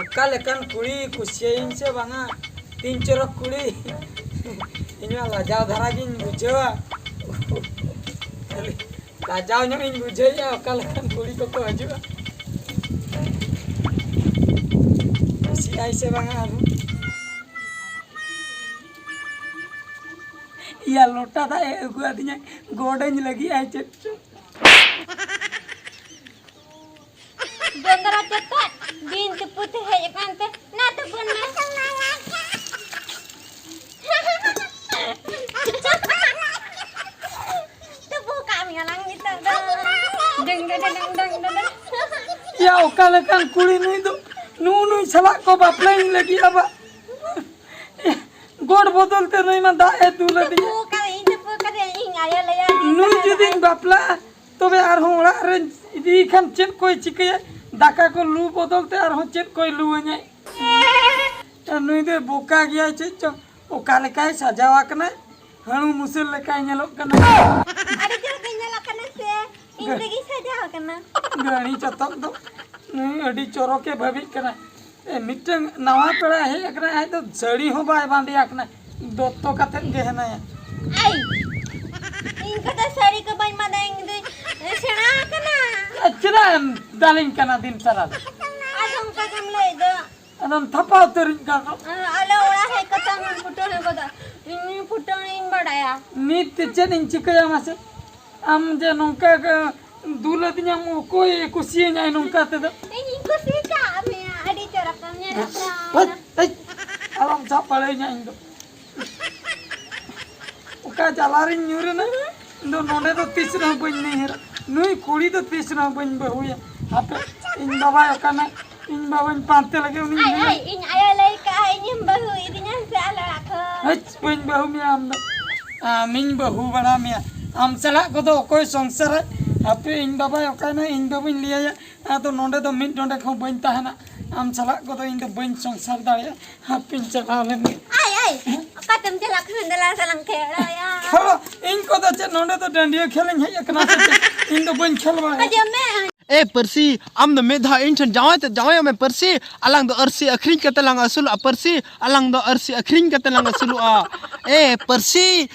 ᱚᱠᱟ ᱞᱮᱠᱟᱱ ᱠᱩᱲᱤ ᱠᱩᱥᱤᱭᱟᱹᱧ ᱥᱮ ᱵᱟᱝᱟ? ᱛᱤᱱ ᱪᱚᱨᱚᱠ ᱠᱩᱲᱤ᱾ ᱤᱧ ᱢᱟ ᱞᱟᱡᱟᱣ ᱫᱷᱟᱨᱟ ᱜᱤᱧ ᱵᱩᱡᱷᱟᱹᱣᱟ᱾ ᱞᱟᱡᱟᱣ ᱧᱚᱜ ᱤᱧ ᱵᱩᱡᱷᱟᱹᱣᱮᱫᱼᱟ, ᱚᱠᱟ ᱞᱮᱠᱟᱱ ᱠᱩᱲᱤ ᱠᱚᱠᱚ ᱦᱤᱡᱩᱜᱼᱟ᱾ ᱠᱩᱥᱤᱭᱟᱭ ᱥᱮ ᱵᱟᱝᱟ ᱟᱨᱦᱚᱸ? ᱤᱭᱟ, ᱞᱚᱴᱟ ᱫᱟᱜ ᱮ ᱟᱹᱜᱩ ᱟᱹᱫᱤᱧᱟ, ᱜᱚᱰᱟᱹᱧ ᱞᱟᱹᱜᱤᱫ ᱟᱭ ᱪᱮᱫ ᱪᱚ᱾ ᱡᱚᱱᱫᱨᱟ ᱪᱚᱛᱚᱫ, ᱵᱤᱱᱛᱤ ᱯᱩᱛᱷᱤ ᱦᱮᱡ ᱟᱠᱟᱱ ᱛᱮ, ᱱᱟ ᱛᱩᱯᱩᱱ ᱢᱮ᱾ ᱛᱩᱯᱩ ᱠᱟᱜ ᱢᱮᱭᱟ ᱞᱟᱝ ᱱᱤᱛᱚᱜ ᱫᱚ᱾ ᱰᱟᱝ, ᱰᱟᱝ, ᱰᱟᱝ, ᱰᱟᱝ, ᱰᱟᱝ, ᱰᱟᱝ᱾ ᱭᱟ, ᱚᱠᱟ ᱞᱮᱠᱟᱱ ᱠᱩᱲᱤ ᱱᱩᱭ ᱫᱚ? ᱱᱩᱜᱼᱩ ᱱᱩᱭ ᱥᱟᱞᱟᱜ ᱠᱚ ᱵᱟᱯᱞᱟᱧ ᱞᱟᱹᱜᱤᱫ ᱟᱵᱟ᱾ ᱜᱚᱰ ᱵᱚᱫᱚᱞ ᱛᱮ ᱱᱩᱭ ᱢᱟ ᱫᱟᱜ ᱮ ᱫᱩᱞ ᱟᱹᱫᱤᱧᱟ᱾ ᱛᱩᱯᱩ ᱠᱟᱜ ᱢᱮᱭᱟ, ᱛᱩᱯᱩ ᱠᱟᱜ ᱢᱮᱭᱟ, ᱤᱧ ᱟᱭᱳ ᱞᱟᱹᱭᱟ᱾ ᱱᱩᱭ ᱡᱩᱫᱤᱧ ᱵᱟᱯᱞᱟᱜᱼᱟ, ᱛᱚᱵᱮ ᱟᱨᱦᱚᱸ ᱚᱲᱟᱜ ᱨᱮᱧ ᱤᱫᱤᱭᱮ ᱠᱷᱟᱱ ᱪᱮᱫ ᱠᱚᱭ ᱪᱤᱠᱟᱹᱭᱟ? ᱫᱟᱠᱟ ᱠᱚ ᱞᱩ ᱵᱚᱫᱚᱞ ᱛᱮ ᱟᱨᱦᱚᱸ ᱪᱮᱫ ᱠᱚᱭ ᱞᱩ ᱟᱹᱧᱟᱭ? ᱟᱨ ᱱᱩᱭ ᱫᱚᱭ ᱵᱚᱠᱟ ᱜᱮᱭᱟᱭ ᱪᱮᱫ ᱪᱚᱝ, ᱚᱠᱟ ᱞᱮᱠᱟᱭ ᱥᱟᱡᱟᱣ ᱟᱠᱟᱱᱟᱭ, ᱦᱟᱹᱬᱩ ᱢᱩᱥᱟᱹᱞ ᱞᱮᱠᱟᱭ ᱧᱮᱞᱚᱜ ᱠᱟᱱᱟ᱾ ᱟᱹᱰᱤ ᱪᱮᱦᱨᱟ ᱜᱮ ᱧᱮᱞᱚᱜ ᱠᱟᱱᱟ ᱥᱮ, ᱤᱧ ᱜᱟᱹ- ᱛᱮᱜᱮᱧ ᱥᱟᱡᱟᱣ ᱟᱠᱟᱱᱟ᱾ ᱜᱟᱹᱲᱤ ᱪᱚᱛᱚᱠ ᱫᱚ ᱱᱩᱭ ᱟᱹᱰᱤ ᱪᱚᱨᱚᱠᱮ ᱵᱷᱟᱹᱵᱤᱜ ᱠᱟᱱᱟ᱾ ᱮ, ᱢᱤᱫᱴᱟᱝ ᱱᱟᱣᱟ ᱯᱮᱲᱟ ᱦᱮᱡ ᱟᱠᱟᱱᱟᱭ, ᱟᱡ ᱫᱚ ᱥᱟᱹᱲᱤ ᱦᱚᱸ ᱵᱟᱭ ᱵᱟᱸᱫᱮ ᱟᱠᱟᱱᱟ, ᱫᱚᱛᱚ ᱠᱟᱛᱮᱫ ᱜᱮ ᱦᱮᱱᱟᱭᱟ᱾ ᱟᱭ, ᱤᱧ ᱠᱚᱫᱚ ᱥᱟᱹᱲᱤ ᱠᱚ ᱵᱟᱹᱧ ᱵᱟᱸᱫᱮᱭᱟ, ᱤᱧ ᱫᱚᱧ ᱥᱮᱬᱟ ᱟᱠᱟᱱᱟ᱾ ᱟᱨ ᱪᱮᱫᱟᱜ ᱮᱢ ᱫᱟᱞᱤᱧ ᱠᱟᱱᱟ ᱫᱤᱱ ᱥᱟᱨᱟ ᱫᱚ? ᱟᱫᱚ ᱚᱱᱠᱟ ᱜᱮᱢ ᱞᱟᱹᱭ ᱫᱚ᱾ ᱟᱫᱚᱢ ᱛᱷᱟᱯᱟ ᱩᱛᱟᱹᱨᱤᱧ ᱠᱟᱱ ᱫᱚ᱾ ᱟᱞᱮ ᱚᱲᱟᱜ ᱦᱮᱡ ᱠᱟᱛᱮ ᱟᱢᱮᱢ ᱯᱷᱩᱴᱟᱹᱱ ᱜᱚᱫᱟ᱾ ᱤᱧ ᱯᱷᱩᱴᱟᱹᱱ ᱤᱧ ᱵᱟᱰᱟᱭᱟ᱾ ᱱᱤᱛ ᱛᱮ ᱪᱮᱫ ᱤᱧ ᱪᱤᱠᱟᱹᱭᱟ ᱢᱟᱥᱮ? ᱟᱢ ᱡᱮ ᱱᱚᱝᱠᱟ ᱜᱮ ᱫᱩᱞ ᱟᱹᱫᱤᱧᱟᱢ, ᱚᱠᱚᱭᱮ ᱠᱩᱥᱤᱭᱟᱹᱧᱟᱭ ᱱᱚᱝᱠᱟ ᱛᱮᱫᱚ? ᱤᱧᱤᱧ ᱠᱩᱥᱤ ᱠᱟᱜ ᱢᱮᱭᱟ, ᱟᱹᱰᱤ ᱪᱚᱨᱚᱠ ᱮᱢ ᱧᱮᱞᱚᱜ ᱠᱟᱱᱟ᱾ ᱦᱮᱭ, ᱦᱮᱭ, ᱟᱞᱚᱢ ᱥᱟᱵ ᱵᱟᱲᱟᱭᱤᱧᱟ ᱤᱧ ᱫᱚ᱾ ᱚᱠᱟ ᱡᱟᱞᱟ ᱨᱤᱧ ᱧᱩᱨ ᱮᱱᱟ, ᱤᱧ ᱫᱚ ᱱᱚᱰᱮ ᱫᱚ ᱛᱤᱥ ᱨᱮᱦᱚᱸ ᱵᱟᱹᱧ ᱱᱟᱹᱭᱦᱟᱹᱨᱟ᱾ ᱱᱩᱭ ᱠᱩᱲᱤ ᱫᱚ ᱛᱤᱥ ᱨᱮᱦᱚᱸ ᱵᱟᱹᱧ ᱵᱟᱹᱦᱩᱭᱟ᱾ ᱦᱟᱯᱮ, ᱤᱧ ᱵᱟᱵᱟᱭ ᱚᱠᱟᱱᱟ, ᱤᱧ ᱵᱟᱵᱟᱧ ᱯᱟᱱᱛᱮ ᱞᱮᱜᱮ ᱩᱱᱤᱧ ᱟᱭ, ᱞᱟᱹᱭᱟ᱾ ᱟᱭ, ᱤᱧ ᱟᱭᱳ ᱞᱟᱹᱭ ᱠᱟᱜᱼᱟ, ᱤᱧᱮᱢ ᱵᱟᱹᱦᱩ ᱤᱫᱤᱧᱟ ᱥᱮ ᱟᱞᱮ ᱚᱲᱟᱜ ᱠᱷᱚᱱ? ᱦᱟᱹᱪ, ᱵᱟᱹᱧ ᱵᱟᱹᱦᱩ ᱢᱮᱭᱟ ᱟᱢ ᱫᱚ᱾ ᱟᱢᱤᱧ ᱵᱟᱹᱦᱩ ᱵᱟᱲᱟ ᱢᱮᱭᱟ᱾ ᱟᱢ ᱥᱟᱞᱟᱜ ᱠᱚᱫᱚ ᱚᱠᱚᱭ ᱥᱚᱝᱥᱟᱨᱟᱭ? ᱦᱟᱯᱮ, ᱤᱧ ᱵᱟᱵᱟᱭ ᱚᱠᱟᱭᱱᱟ, ᱤᱧ ᱵᱟᱵᱟᱧ ᱞᱟᱹᱭᱟᱭᱟ᱾ ᱟᱫᱚ ᱱᱚᱰᱮ ᱫᱚ ᱢᱤᱫ ᱰᱚᱸᱰᱮᱠ ᱦᱚᱸ ᱵᱟᱹᱧ ᱛᱟᱦᱮᱱᱟ᱾ ᱟᱢ ᱥᱟᱞᱟᱜ ᱠᱚᱫᱚ ᱤᱧ ᱫᱚ ᱵᱟᱹᱧ ᱥᱚᱝᱥᱟᱨ ᱫᱟᱲᱮᱭᱟᱜᱼᱟ᱾ ᱦᱟᱯᱮᱧ ᱪᱟᱞᱟᱣ ᱞᱮᱱ ᱜᱮ᱾ ᱟᱭ, ᱟᱭ, ᱚᱠᱟᱛᱮᱢ ᱪᱟᱞᱟᱜ ᱠᱟᱱᱟ? ᱫᱮᱞᱟ ᱥᱟᱞᱟᱝ ᱠᱷᱮᱲᱚᱭᱟ᱾ ᱠᱷᱮᱞᱳ, ᱤᱧ ᱠᱚᱫᱚ ᱪᱮᱫ ᱱᱚᱰᱮ ᱫᱚ ᱰᱟᱹᱰᱤᱭᱟᱹ ᱠᱷᱮᱞ ᱤᱧ ᱦᱮᱡ ᱟᱠᱟᱱᱟ ᱥᱮ ᱪᱮᱫ? ᱤᱧ ᱫᱚ ᱵᱟᱹᱧ ᱠᱷᱮᱞ ᱵᱟᱲᱟᱭᱟ᱾ ᱟᱸᱡᱚᱢ ᱢᱮ᱾ ᱮ ᱯᱟᱹᱨᱥᱤ, ᱟᱢ ᱫᱚ ᱢᱤᱫ ᱫᱷᱟᱣ ᱤᱧ ᱴᱷᱮᱱ ᱡᱟᱶᱟᱭ ᱛᱮ ᱡᱟᱶᱟᱭᱚᱜ ᱢᱮ ᱯᱟᱹᱨᱥᱤ᱾ ᱟᱞᱟᱝ ᱫᱚ ᱟᱹᱨᱥᱤ ᱟᱹᱠᱷᱨᱤᱧ ᱠᱟᱛᱮ ᱞᱟᱝ ᱟᱹᱥᱩᱞᱚᱜᱼᱟ ᱯᱟᱹᱨᱥᱤ᱾ ᱟᱞᱟᱝ ᱫᱚ ᱟᱹᱨᱥᱤ ᱟᱹᱠᱷᱨᱤᱧ ᱠᱟᱛᱮ ᱞᱟᱝ ᱟᱹᱥᱩᱞᱚᱜᱼᱟ᱾ ᱮ ᱯᱟᱹᱨᱥᱤ,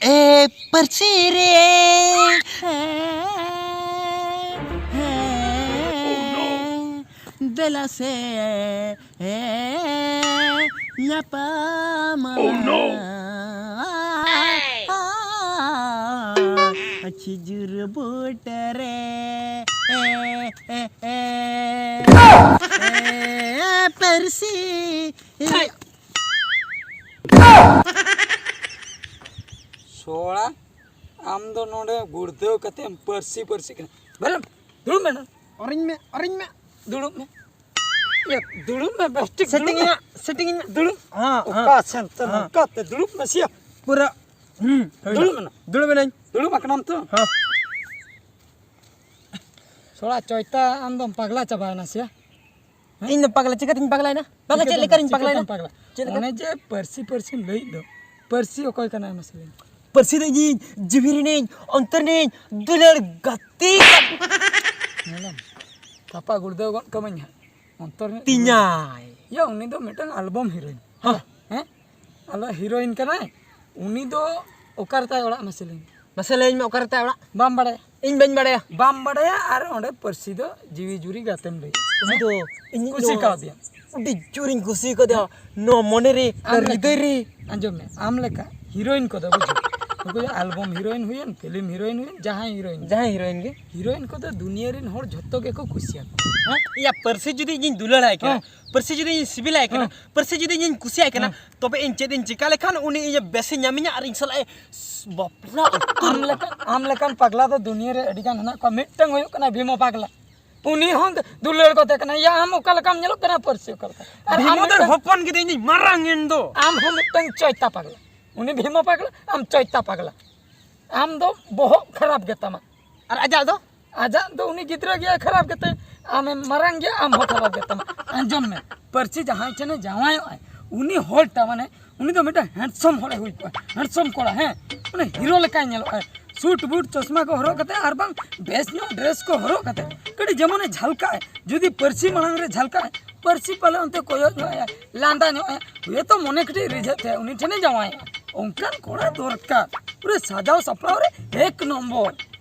ᱮ ᱯᱟᱹᱨᱥᱤ ᱨᱮ᱾ ᱫᱮᱞᱟ ᱥᱮ ᱧᱟᱯᱟᱢᱟ᱾ Oh, no! ᱠᱷᱤᱡᱩᱨ ᱵᱩᱴᱟᱹ ᱨᱮ᱾ ᱯᱟᱹᱨᱥᱤ᱾ ᱥᱚᱲᱟ, ᱟᱢ ᱫᱚ ᱱᱚᱰᱮ ᱜᱩᱲᱫᱟᱹᱣ ᱠᱟᱛᱮᱢ ᱯᱟᱹᱨᱥᱤ ᱯᱟᱹᱨᱥᱤ ᱠᱟᱱᱟ᱾ ᱵᱟᱨᱮᱢ ᱫᱩᱲᱩᱵ ᱢᱮ ᱱᱚᱰᱮ᱾ ᱚᱨᱤᱧ ᱢᱮ, ᱚᱨᱤᱧ ᱢᱮ᱾ ᱫᱩᱲᱩᱵ ᱢᱮ᱾ ᱭᱟ, ᱫᱩᱲᱩᱵ ᱢᱮ, ᱵᱮᱥ ᱴᱷᱤᱠ ᱫᱩᱲᱩᱵ ᱢᱮ᱾ ᱤᱧ ᱦᱟᱸᱜ, ᱥᱮᱴᱤᱝ ᱤᱧ ᱦᱟᱸᱜ᱾ ᱫᱩᱲᱩᱵ᱾ ᱦᱮᱸ, ᱦᱮᱸ᱾ ᱚᱠᱟ ᱥᱮᱱ ᱛᱮ ᱦᱮᱸ᱾ ᱱᱚᱝᱠᱟ ᱛᱮ ᱫᱩᱲᱩᱵ ᱢᱮ ᱥᱮᱭᱟ᱾ ᱯᱩᱨᱟᱹ, ᱦᱩᱸ, ᱦᱩᱭᱱᱟ᱾ ᱫᱩᱲᱩᱵ ᱢᱮ ᱱᱟᱹᱧ᱾ ᱫᱩᱲᱩᱵ ᱟᱠᱟᱱᱟᱢ ᱛᱚ? ᱦᱮᱸ᱾ ᱥᱚᱲᱟ ᱪᱚᱭᱛᱟ, ᱟᱢ ᱫᱚᱢ ᱯᱟᱜᱽᱞᱟ ᱪᱟᱵᱟᱭᱮᱱᱟ ᱥᱮᱭᱟ? ᱦᱮᱸ? ᱤᱧ ᱫᱚ ᱯᱟᱜᱽᱞᱟ, ᱪᱤᱠᱟᱹᱛᱤᱧ ᱯᱟᱜᱽᱞᱟᱭᱮᱱᱟ? ᱯᱟᱜᱽᱞᱟ ᱪᱮᱫ ᱪᱤᱠᱟᱹᱛᱮᱢ, ᱞᱮᱠᱟᱨᱤᱧ ᱪᱤᱠᱟᱹᱛᱮᱢ ᱯᱟᱜᱽᱞᱟᱭᱮᱱᱟ? ᱯᱟᱜᱽᱞᱟ? ᱪᱮᱫ ᱞᱮᱠᱟ? ᱚᱱᱮ ᱡᱮ ᱯᱟᱹᱨᱥᱤ, ᱯᱟᱹᱨᱥᱤᱢ ᱞᱟᱹᱭᱮᱫ ᱫᱚ, ᱯᱟᱹᱨᱥᱤ ᱚᱠᱚᱭ ᱠᱟᱱᱟᱭ ᱢᱟᱥᱮ ᱞᱟᱹᱭ ᱢᱮ? ᱯᱟᱹᱨᱥᱤ ᱫᱚ ᱤᱧᱤᱧ, ᱡᱤᱣᱤ ᱨᱤᱱᱤᱧ, ᱚᱱᱛᱚᱨ ᱨᱤᱱᱤᱧ, ᱫᱩᱞᱟᱹᱲ ᱜᱟᱛᱮ᱾ ᱧᱮᱞᱟᱢ, ᱛᱷᱟᱯᱟ ᱜᱩᱲᱫᱟᱹᱣ ᱜᱚᱫ ᱠᱟᱹᱢᱟᱹᱧ ᱦᱟᱸᱜ᱾ ᱚᱱᱛᱚᱨ ᱨᱤᱱᱤᱡ ᱛᱤᱧᱟᱭ᱾ ᱭᱟ, ᱩᱱᱤ ᱫᱚ ᱢᱤᱫᱴᱟᱝ ᱟᱞᱵᱚᱢ ᱦᱤᱨᱳᱭᱤᱱ᱾ ᱦᱚᱸ᱾ ᱦᱮᱸ? ᱟᱞᱚ ᱦᱤᱨᱳᱭᱤᱱ ᱠᱟᱱᱟᱭ᱾ ᱩᱱᱤ ᱫᱚ ᱚᱠᱟᱨᱮ ᱛᱟᱭ ᱚᱲᱟᱜ ᱢᱟᱥᱮ ᱞᱟᱹᱭ ᱢᱮ? ᱢᱟᱥᱮ ᱞᱟᱹᱭᱟᱹᱧ ᱢᱮ, ᱚᱠᱟᱨᱮ ᱛᱟᱭ ᱚᱲᱟᱜ? ᱵᱟᱢ ᱵᱟᱲᱟᱭᱟ? ᱤᱧ ᱵᱟᱹᱧ ᱵᱟᱲᱟᱭᱟ᱾ ᱵᱟᱢ ᱵᱟᱲᱟᱭᱟ ᱟᱨ ᱚᱸᱰᱮ ᱯᱟᱹᱨᱥᱤ ᱫᱚ ᱡᱤᱣᱤ ᱡᱩᱨᱤ ᱜᱟᱛᱮᱢ ᱞᱟᱹᱭ᱾ ᱩᱱᱤ ᱫᱚ ᱤᱧ ᱠᱩᱥᱤ ᱫᱚ ᱠᱟᱣᱫᱮᱭᱟ᱾ ᱟᱹᱰᱤ ᱡᱳᱨᱤᱧ ᱠᱩᱥᱤ ᱠᱟᱫᱮᱭᱟ᱾ ᱱᱚᱣᱟ ᱢᱚᱱᱮ ᱨᱮ, ᱟᱢ ᱦᱨᱤᱫᱚᱭ ᱞᱮᱠᱟ, ᱨᱮ᱾ ᱟᱸᱡᱚᱢ ᱢᱮ, ᱟᱢ ᱞᱮᱠᱟ ᱦᱤᱨᱳᱭᱤᱱ ᱠᱚᱫᱚ ᱵᱩᱡᱷᱟᱹᱣ, ᱱᱩᱠᱩ ᱫᱚ ᱟᱞᱵᱚᱢ ᱦᱤᱨᱳᱭᱤᱱ ᱦᱩᱭᱮᱱ, ᱯᱷᱤᱞᱢ ᱦᱤᱨᱳᱭᱤᱱ ᱦᱩᱭᱮᱱ, ᱡᱟᱦᱟᱸᱭ ᱦᱤᱨᱳᱭᱤᱱ ᱜᱮ᱾ ᱡᱟᱦᱟᱸᱭ ᱦᱤᱨᱳᱭᱤᱱ ᱜᱮ᱾ ᱦᱤᱨᱳᱭᱤᱱ ᱠᱚᱫᱚ ᱫᱩᱱᱤᱭᱟᱹ ᱨᱮᱱ ᱦᱚᱲ ᱡᱷᱚᱛᱚ ᱜᱮᱠᱚ ᱠᱩᱥᱤᱭᱟᱠᱚᱣᱟ᱾ ᱦᱮᱸ? ᱭᱟ, ᱯᱟᱹᱨᱥᱤ ᱡᱩᱫᱤ ᱤᱧᱤᱧ ᱫᱩᱞᱟᱹᱲᱟᱭ ᱠᱟᱱᱟ, ᱦᱮᱸ᱾ ᱯᱟᱹᱨᱥᱤ ᱡᱩᱫᱤ ᱤᱧ ᱥᱤᱵᱤᱞᱟᱭ ᱠᱟᱱᱟ, ᱦᱮᱸ᱾ ᱯᱟᱹᱨᱥᱤ ᱡᱩᱫᱤ ᱤᱧᱤᱧ ᱠᱩᱥᱤᱭᱟᱭ ᱠᱟᱱᱟ, ᱦᱮᱸ᱾ ᱛᱚᱵᱮ ᱤᱧ ᱪᱮᱫ ᱤᱧ ᱪᱤᱠᱟ ᱞᱮᱠᱷᱟᱱ ᱩᱱᱤ ᱤᱧ ᱵᱮᱥᱮ ᱧᱟᱢᱤᱧᱟ ᱟᱨ ᱤᱧ ᱥᱟᱞᱟᱜ ᱮ ᱵᱟᱯᱞᱟ ᱩᱛᱟᱹᱨᱚᱜᱼᱟ? ᱟᱢ ᱞᱮᱠᱟᱱ, ᱟᱢ ᱞᱮᱠᱟᱱ ᱯᱟᱜᱽᱞᱟ ᱫᱚ ᱫᱩᱱᱤᱭᱟᱹ ᱨᱮ ᱟᱹᱰᱤ ᱜᱟᱱ ᱦᱮᱱᱟᱜ ᱠᱚᱣᱟ᱾ ᱢᱤᱫᱴᱟᱝ ᱦᱩᱭᱩᱜ ᱠᱟᱱᱟ ᱵᱷᱤᱢᱚ ᱯᱟᱜᱽᱞᱟ᱾ ᱩᱱᱤ ᱦᱚᱸ ᱫᱩᱞᱟᱹᱲ ᱠᱚᱛᱮ ᱠᱟᱱᱟ᱾ ᱭᱟ, ᱟᱢ ᱚᱠᱟ ᱞᱮᱠᱟᱢ ᱧᱮᱞᱚᱜ ᱠᱟᱱᱟ ᱯᱟᱹᱨᱥᱤ ᱚᱠᱟ ᱞᱮᱠᱟ? ᱟᱨ ᱟᱢ ᱵᱷᱤᱢᱚ ᱫᱚ ᱢᱤᱫᱴᱟᱝ ᱦᱚᱯᱚᱱ ᱜᱤᱫᱟᱹᱨ, ᱤᱧ ᱫᱚᱧ ᱢᱟᱨᱟᱝ ᱮᱱ ᱫᱚ᱾ ᱟᱢ ᱦᱚᱸ ᱢᱤᱫᱴᱟᱝ ᱪᱚᱭᱛᱟ ᱯᱟᱜᱽᱞᱟ᱾ ᱩᱱᱤ ᱵᱷᱤᱢᱚ ᱯᱟᱜᱽᱞᱟ, ᱟᱢ ᱪᱚᱭᱛᱟ ᱯᱟᱜᱽᱞᱟ᱾ ᱟᱢ ᱫᱚ ᱵᱚᱦᱚᱜ ᱠᱷᱟᱨᱟᱯ ᱜᱮᱛᱟᱢᱟ᱾ ᱟᱨ ᱟᱡᱟᱜ ᱫᱚ? ᱟᱡᱟᱜ ᱫᱚ ᱩᱱᱤ ᱜᱤᱫᱽᱨᱟᱹ ᱜᱮ ᱠᱷᱟᱨᱟᱯ ᱜᱮᱛᱟᱭ, ᱟᱢᱮᱢ ᱢᱟᱨᱟᱝ ᱜᱮᱭᱟ, ᱟᱢ ᱦᱚᱸ ᱠᱷᱟᱨᱟᱯ ᱜᱮᱛᱟᱢᱟ᱾ ᱟᱸᱡᱚᱢ ᱢᱮ, ᱯᱟᱹᱨᱥᱤ ᱡᱟᱦᱟᱸᱭ ᱴᱷᱮᱱᱮ ᱡᱟᱶᱟᱭᱚᱜᱼᱟᱭ, ᱩᱱᱤ ᱦᱚᱲ ᱴᱟ ᱢᱟᱱᱮ, ᱩᱱᱤ ᱫᱚ ᱢᱤᱫᱴᱟᱝ ᱦᱮᱱᱰᱥᱚᱢ ᱦᱚᱲᱮ ᱦᱩᱭ ᱠᱚᱜᱼᱟ, ᱦᱮᱱᱰᱥᱚᱢ ᱠᱚᱲᱟ, ᱦᱮᱸ, ᱩᱱᱤ ᱦᱤᱨᱳ ᱞᱮᱠᱟᱭ ᱧᱮᱞᱚᱜᱼᱟᱭ᱾ ᱥᱩᱴ ᱵᱩᱴ ᱪᱚᱥᱢᱟ ᱠᱚ ᱦᱚᱨᱚᱜ ᱠᱟᱛᱮ ᱟᱨ ᱵᱟᱝ ᱵᱮᱥ ᱧᱚᱜ ᱰᱨᱮᱥ ᱠᱚ ᱦᱚᱨᱚᱜ ᱠᱟᱛᱮ ᱠᱟᱹᱴᱤᱡ ᱡᱮᱢᱚᱱᱮ ᱡᱷᱟᱞᱠᱟᱜ ᱟᱭ, ᱡᱩᱫᱤ ᱯᱟᱹᱨᱥᱤ ᱢᱟᱲᱟᱝ ᱨᱮ ᱡᱷᱟᱞᱠᱟᱜ ᱟᱭ, ᱯᱟᱹᱨᱥᱤ ᱯᱟᱞᱮ ᱚᱱᱛᱮ ᱠᱚᱭᱚᱜ ᱧᱚᱜ ᱟᱭᱟ, ᱞᱟᱸᱫᱟ ᱧᱚᱜ ᱟᱭᱟ, ᱦᱩᱭᱩᱜ ᱛᱚ ᱢᱚᱱᱮ ᱠᱟᱹᱴᱤᱡ ᱨᱤᱡᱷᱟᱹᱜ ᱛᱟᱭᱟ, ᱩᱱᱤ ᱴᱷᱮᱱᱮ ᱡᱟᱶᱟᱭᱚᱜᱼᱟ᱾ ᱚᱱᱠᱟᱱ ᱠᱚᱲᱟ ᱫᱚᱨᱠᱟᱨ, ᱯᱩᱨᱟᱹ ᱥᱟᱡᱟᱣ ᱥᱟᱯᱲᱟᱣ ᱨᱮ ᱮᱠ ᱱᱚᱢᱵᱚᱨ,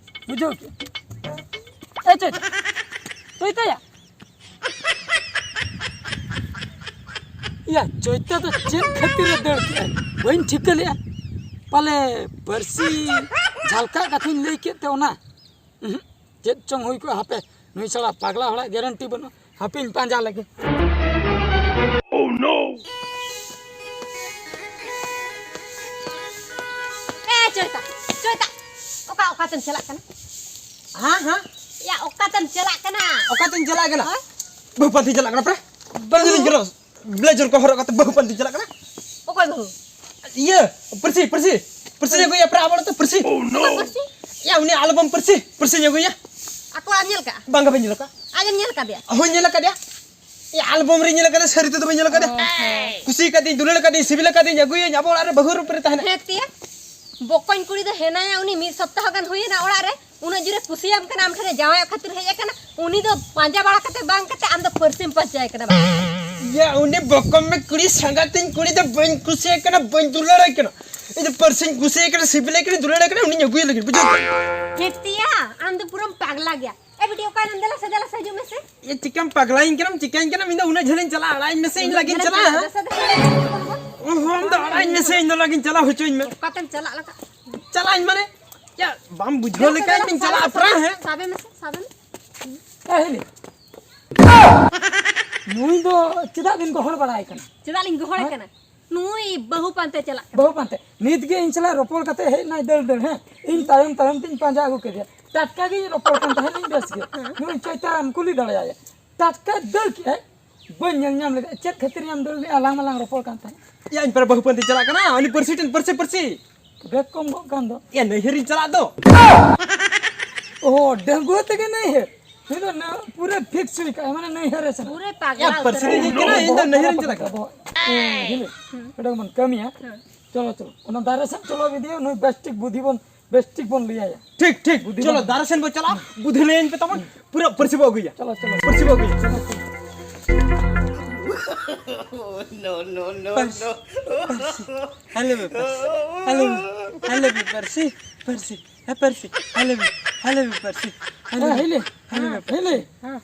ᱵᱩᱡᱷᱟᱹᱣ ᱠᱮ? ᱮ ᱪᱚᱭᱛᱟ, ᱪᱚᱭᱛᱟᱭᱟ᱾ ᱭᱟ, ᱪᱚᱭᱛᱟ ᱫᱚ ᱪᱮᱫ ᱠᱷᱟᱹᱛᱤᱨ ᱮ ᱫᱟᱹᱲ ᱠᱮᱜᱼᱟ? ᱵᱟᱹᱧ ᱴᱷᱤᱠᱟᱹ ᱞᱮᱜᱼᱟ᱾ ᱯᱟᱞᱮ ᱯᱟᱹᱨᱥᱤ ᱡᱷᱟᱞᱠᱟᱜ ᱠᱟᱛᱷᱟᱧ ᱞᱟᱹᱭ ᱠᱮᱫ ᱛᱮ ᱚᱱᱟ᱾ ᱩᱦᱩᱸ, ᱪᱮᱫ ᱪᱚᱝ ᱦᱩᱭ ᱠᱚᱜᱼᱟ, ᱦᱟᱯᱮ, ᱱᱩᱭ ᱥᱟᱞᱟ ᱯᱟᱜᱽᱞᱟ ᱦᱚᱲᱟᱜ ᱜᱮᱨᱮᱱᱴᱤ ᱵᱟᱹᱱᱩᱜᱼᱟ, ᱦᱟᱯᱮᱧ ᱯᱟᱸᱡᱟ ᱞᱮᱜᱮ᱾ Oh no! ᱮ ᱪᱚᱭᱛᱟ, ᱪᱚᱭᱛᱟ, ᱚᱠᱟ, ᱚᱠᱟᱛᱮᱢ ᱪᱟᱞᱟᱜ ᱠᱟᱱᱟ? ᱦᱮᱸ, ᱦᱮᱸ? ᱭᱟ, ᱚᱠᱟᱛᱮᱢ ᱪᱟᱞᱟᱜ ᱠᱟᱱᱟ? ᱚᱠᱟᱛᱮᱧ ᱪᱟᱞᱟᱜ ᱠᱟᱱᱟ? ᱦᱳᱭ? ᱵᱟᱹᱦᱩ ᱯᱟᱱᱛᱮᱧ ᱪᱟᱞᱟᱜ ᱠᱟᱱᱟ ᱯᱨᱟ᱾ ᱵᱟᱹᱦᱩ? ᱵᱟᱹᱦᱩ ᱡᱩᱞᱩᱥ, ᱵᱞᱮᱡᱟᱨ ᱠᱚ ᱦᱚᱨᱚᱜ ᱠᱟᱛᱮ ᱵᱟᱹᱦᱩ ᱯᱟᱱᱛᱮᱧ ᱪᱟᱞᱟᱜ ᱠᱟᱱᱟ᱾ ᱚᱠᱚᱭ ᱵᱟᱹᱦᱩ? ᱤᱭᱟᱹ, ᱯᱟᱹᱨᱥᱤ, ᱯᱟᱹᱨᱥᱤ, ᱯᱟᱹᱨᱥᱤ ᱟᱹᱜᱩᱭᱟ ᱯᱨᱟ, ᱟᱵᱚ ᱚᱲᱟᱜ ᱛᱮ ᱯᱟᱹᱨᱥᱤ᱾ ᱚᱠᱚᱭ ᱯᱟᱹᱨᱥᱤ? ᱭᱟ, ᱩᱱᱤ ᱟᱞᱵᱚᱢ ᱯᱟᱹᱨᱥᱤ, ᱯᱟᱹᱨᱥᱤᱧ ᱟᱹᱜᱩᱭᱟ᱾ ᱟᱠᱚ ᱚᱲᱟᱜ ᱮᱢ ᱧᱮᱞ ᱠᱟᱜᱼᱟ? ᱵᱟᱝ ᱜᱮ, ᱵᱟᱹᱧ ᱧᱮᱞ ᱠᱟᱜᱼᱟ᱾ ᱟᱡᱮᱢ ᱧᱮᱞ ᱠᱟᱫᱮᱭᱟ? ᱦᱳᱭ, ᱧᱮᱞ ᱠᱟᱫᱮᱭᱟ᱾ ᱭᱟ, ᱟᱞᱵᱚᱢ ᱨᱤᱧ ᱧᱮᱞ ᱠᱟᱫᱮᱭᱟ, ᱥᱟᱹᱨᱤ ᱛᱮᱫᱚ ᱵᱟᱹᱧ ᱧᱮᱞ ᱠᱟᱫᱮᱭᱟ᱾ ᱚ, ᱦᱮᱸ᱾ ᱠᱩᱥᱤ ᱠᱟᱫᱮᱭᱟᱹᱧ, ᱫᱩᱞᱟᱹᱲ ᱠᱟᱫᱮᱭᱟᱹᱧ, ᱥᱤᱵᱤᱞ ᱠᱟᱫᱮᱭᱟᱹᱧ, ᱟᱹᱜᱩᱭᱟᱹᱧ, ᱟᱵᱚ ᱚᱲᱟᱜ ᱨᱮ ᱵᱟᱹᱦᱩ ᱨᱩᱯ ᱨᱮ ᱛᱟᱦᱮᱱᱟ᱾ ᱦᱮᱸ ᱛᱮᱭᱟ, ᱵᱚᱠᱚᱧ ᱠᱩᱲᱤ ᱫᱚ ᱦᱮᱱᱟᱭᱟ, ᱩᱱᱤ ᱢᱤᱫ ᱥᱚᱯᱛᱟᱦᱚ ᱜᱟᱱ ᱦᱩᱭᱮᱱᱟ ᱚᱲᱟᱜ ᱨᱮ, ᱩᱱᱟᱹᱜ ᱡᱳᱨᱮ ᱠᱩᱥᱤᱭᱟᱢ ᱠᱟᱱᱟ, ᱟᱢ ᱴᱷᱮᱱᱮ ᱡᱟᱶᱟᱭᱚᱜ ᱠᱷᱟᱹᱛᱤᱨ ᱦᱮᱡ ᱟᱠᱟᱱᱟ, ᱩᱱᱤ ᱫᱚ ᱯᱟᱸᱡᱟ ᱵᱟᱲᱟ ᱠᱟᱛᱮ ᱵᱟᱝ ᱠᱟᱛᱮ ᱟᱢ ᱫᱚ ᱯᱟᱹᱨᱥᱤᱢ ᱯᱟᱸᱡᱟᱭ ᱠᱟᱱᱟ ᱵᱟᱝ? ᱭᱟ, ᱩᱱᱤ ᱵᱚᱠᱚᱢ ᱢᱮ ᱠᱩᱲᱤ ᱥᱟᱸᱜᱟᱛᱤᱧ ᱠᱩᱲᱤ ᱫᱚ ᱵᱟᱹᱧ ᱠᱩᱥᱤᱭᱟᱭ ᱠᱟᱱᱟ, ᱵᱟᱹᱧ ᱫᱩᱞᱟᱹᱲᱟᱭ ᱠᱟᱱᱟ᱾ ᱤᱧ ᱫᱚ ᱯᱟᱹᱨᱥᱤᱧ ᱠᱩᱥᱤᱭᱟᱭ ᱠᱟᱱᱟ, ᱥᱤᱵᱤᱞᱟᱭ ᱠᱟᱱᱟ, ᱫᱩᱞᱟᱹᱲᱟᱭ ᱠᱟᱱᱟ, ᱩᱱᱤᱧ ᱟᱹᱜᱩᱭ ᱞᱟᱹᱜᱤᱫ, ᱵᱩᱡᱷᱟᱹᱣ ᱠᱮᱫ? ᱦᱮᱸ ᱛᱮᱭᱟ, ᱟᱢ ᱫᱚ ᱯᱩᱨᱟᱹᱢ ᱯᱟᱜᱽᱞᱟ ᱜᱮᱭᱟ᱾ ᱮ ᱵᱤᱴᱤ, ᱚᱠᱟᱭ ᱱᱟᱢ? ᱫᱮᱞᱟ ᱥᱮ, ᱫᱮᱞᱟ ᱥᱮ, ᱦᱤᱡᱩᱜ ᱢᱮᱥᱮ᱾ ᱮ, ᱪᱤᱠᱟᱢ ᱯᱟᱜᱽᱞᱟᱭᱤᱧ ᱠᱟᱱᱟᱢ, ᱪᱤᱠᱟᱹᱧ ᱠᱟᱱᱟᱢ? ᱤᱧ ᱫᱚ ᱩᱱᱟᱹᱜ ᱡᱷᱟᱹᱞᱤᱧ ᱪᱟᱞᱟᱜᱼᱟ, ᱟᱲᱟᱜ ᱤᱧ ᱢᱮᱥᱮ, ᱤᱧ ᱞᱟᱹᱜᱤᱫ ᱪᱟᱞᱟᱜᱼᱟ, ᱦᱮᱸ? ᱫᱮᱞᱟ ᱥᱮ, ᱫᱮᱞᱟ ᱥᱮ, ᱫᱮᱞᱟ ᱥᱮ᱾ ᱚ ᱦᱚᱸ, ᱟᱢ ᱫᱚ ᱟᱲᱟᱜ ᱤᱧ ᱢᱮᱥᱮ, ᱤᱧ ᱫᱚ ᱞᱟᱹᱜᱤᱫ ᱪᱟᱞᱟᱜ ᱦᱚᱪᱚᱧ ᱢᱮ᱾ ᱚᱠᱟᱛᱮᱢ ᱪᱟᱞᱟᱜ ᱞᱮᱠᱟ? ᱪᱟᱞᱟᱜ ᱤᱧ ᱢᱟᱱᱮ, ᱭᱟ, ᱵᱟᱢ ᱵᱩᱡᱷᱟᱹᱣ ᱫᱮᱞᱟ ᱥᱮ, ᱞᱮᱠᱷᱟᱱ ᱫᱮᱞᱟ ᱤᱧ ᱥᱮ, ᱪᱟᱞᱟᱜᱼᱟ ᱫᱮᱞᱟ ᱯᱨᱟ, ᱥᱮ, ᱦᱮᱸ? ᱥᱟᱵᱮ ᱢᱮᱥᱮ, ᱥᱟᱵᱮ ᱢᱮ᱾ ᱮ, ᱦᱤᱞᱤ᱾ ᱱᱩᱭ ᱫᱚ ᱪᱮᱫᱟᱜ ᱵᱤᱱ ᱜᱚᱦᱚᱲ ᱵᱟᱲᱟᱭ ᱠᱟᱱᱟ? ᱪᱮᱫᱟᱜ ᱞᱤᱧ ᱜᱚᱦᱚᱲᱮ ᱦᱮᱸ? ᱠᱟᱱᱟ? ᱱᱩᱭ ᱵᱟᱹᱦᱩ ᱯᱟᱱᱛᱮ ᱪᱟᱞᱟᱜ ᱠᱟᱱᱟ᱾ ᱵᱟᱹᱦᱩ ᱯᱟᱱᱛᱮ? ᱱᱤᱛ ᱜᱮ ᱤᱧ ᱥᱟᱞᱟᱜ ᱨᱚᱯᱚᱲ ᱠᱟᱛᱮ ᱦᱮᱡ ᱮᱱᱟᱭ ᱫᱟᱹᱲ ᱫᱟᱹᱲ, ᱦᱮᱸ? ᱤᱧ ᱛᱟᱭᱚᱢ ᱛᱟᱭᱚᱢ ᱛᱤᱧ ᱯᱟᱸᱡᱟ ᱟᱹᱜᱩ ᱠᱮᱫᱮᱭᱟ᱾ ᱴᱟᱴᱠᱟ ᱜᱤᱧ ᱨᱚᱯᱚᱲ ᱠᱟᱱ ᱛᱟᱦᱮᱸᱫ, ᱤᱧ ᱵᱮᱥ ᱜᱮ᱾ ᱦᱮᱸ᱾ ᱱᱩᱭ ᱪᱚᱭᱛᱟᱱ ᱠᱩᱞᱤ ᱫᱟᱲᱮᱭᱟᱭᱟ᱾ ᱴᱟᱴᱠᱟ ᱫᱟᱹᱲ ᱠᱮᱜᱼᱟᱭ᱾ ᱵᱟᱹᱧ ᱧᱮᱞ ᱧᱟᱢ ᱞᱮᱫᱟ᱾ ᱪᱮᱫ ᱠᱷᱟᱹᱛᱤᱨ ᱭᱟᱢ ᱫᱟᱹᱲ ᱞᱮᱜᱼᱟ? ᱟᱞᱟᱝ ᱢᱟᱞᱟᱝ ᱨᱚᱯᱚᱲ ᱠᱟᱱ ᱛᱟᱦᱮᱸᱫ᱾ ᱭᱟ, ᱤᱧ ᱯᱟᱨᱟ ᱵᱟᱹᱦᱩ ᱯᱟᱱᱛᱮ ᱪᱟᱞᱟᱜ ᱠᱟᱱᱟ᱾ ᱩᱱᱤ ᱯᱟᱹᱨᱥᱤ ᱴᱷᱮᱱ, ᱯᱟᱹᱨᱥᱤ, ᱯᱟᱹᱨᱥᱤ᱾ ᱵᱮᱜᱽ ᱠᱚᱢ ᱜᱚᱜ ᱠᱟᱱ ᱫᱚ᱾ ᱭᱟ, ᱱᱟᱹᱭᱦᱟᱹᱨᱤᱧ ᱪᱟᱞᱟᱜ ᱫᱚ᱾ ᱚ, ᱰᱟᱺᱜᱩᱣᱟᱹ ᱛᱮᱜᱮ ᱱᱟᱹᱭᱦᱟᱹᱨ? ᱱᱩᱭ ᱫᱚ ᱱᱟ-, ᱯᱩᱨᱟᱹ ᱯᱷᱤᱠᱥ ᱦᱩᱭ ᱠᱟᱜᱼᱟᱭ, ᱢᱟᱱᱮ ᱱᱟᱹᱭᱦᱟᱹᱨᱮ ᱪᱟᱞᱟᱜᱼᱟ᱾ ᱯᱩᱨᱟᱹ ᱯᱟᱜᱽᱞᱟ ᱭᱟ, ᱯᱟᱹᱨᱥᱤ ᱩᱛᱟᱹᱨ ᱫᱚ ᱟᱠᱟᱱᱟ᱾ ᱤᱧ ᱫᱚ ᱱᱟᱹᱭᱦᱟᱹᱨᱤᱧ ᱪᱟᱞᱟᱜ ᱠᱟᱱᱟ᱾ ᱵᱚᱦᱚᱜ, ᱦᱮᱸ, ᱦᱤᱞᱤ, ᱦᱮᱸ᱾ ᱱᱚᱰᱮ ᱵᱚᱱ ᱠᱟᱹᱢᱤᱭᱟ᱾ ᱦᱮᱸ᱾ ᱪᱚᱞᱚ, ᱪᱚᱞᱚ, ᱚᱱᱟ ᱫᱟᱨᱮ ᱥᱮᱫ ᱪᱚᱞᱚ ᱤᱫᱤᱭᱟ, ᱱᱩᱭ ᱵᱮᱥ ᱴᱷᱤᱠ ᱵᱩᱫᱷᱤ ᱵᱚᱱ ᱵᱮᱥ ᱴᱷᱤᱠ ᱵᱚᱱ ᱞᱟᱹᱭ ᱟᱭᱟ᱾ ᱴᱷᱤᱠ, ᱴᱷᱤᱠ᱾ ᱵᱩᱫᱷᱤ ᱪᱚᱞᱚ, ᱵᱟᱹᱱᱩᱜ᱾ ᱫᱟᱨᱮ ᱥᱮᱱ ᱵᱚ ᱪᱟᱞᱟᱜᱼᱟ, ᱵᱩᱫᱷᱤ ᱞᱟᱹᱭᱟᱹᱧ ᱯᱮ ᱛᱟᱵᱚᱱ, ᱯᱩᱨᱟᱹ ᱯᱟᱹᱨᱥᱤ ᱵᱚ ᱟᱹᱜᱩᱭᱟ᱾ ᱪᱚᱞᱚ, ᱪᱚᱞᱚ᱾ ᱯᱟᱹᱨᱥᱤ ᱵᱚ ᱟᱹᱜᱩᱭᱟ᱾ ᱯᱟᱹᱨᱥᱤ, ᱯᱟᱹᱨᱥᱤ, ᱦᱮᱞᱳ ᱯᱟᱹᱨᱥᱤ, ᱦᱮᱞᱳ, ᱦᱮᱞᱳ ᱯᱟᱹᱨᱥᱤ, ᱯᱟᱹᱨᱥᱤ, ᱦᱮ ᱯᱟᱹᱨᱥᱤ, ᱦᱮᱞᱳ, ᱦᱮᱞᱳ ᱯᱟᱹᱨᱥᱤ, ᱦᱮ, ᱦᱮᱞᱳ, ᱦᱤᱞᱤ, ᱦᱮᱞᱳ ᱯᱟᱹᱨᱥᱤ, ᱦᱤᱞᱤ᱾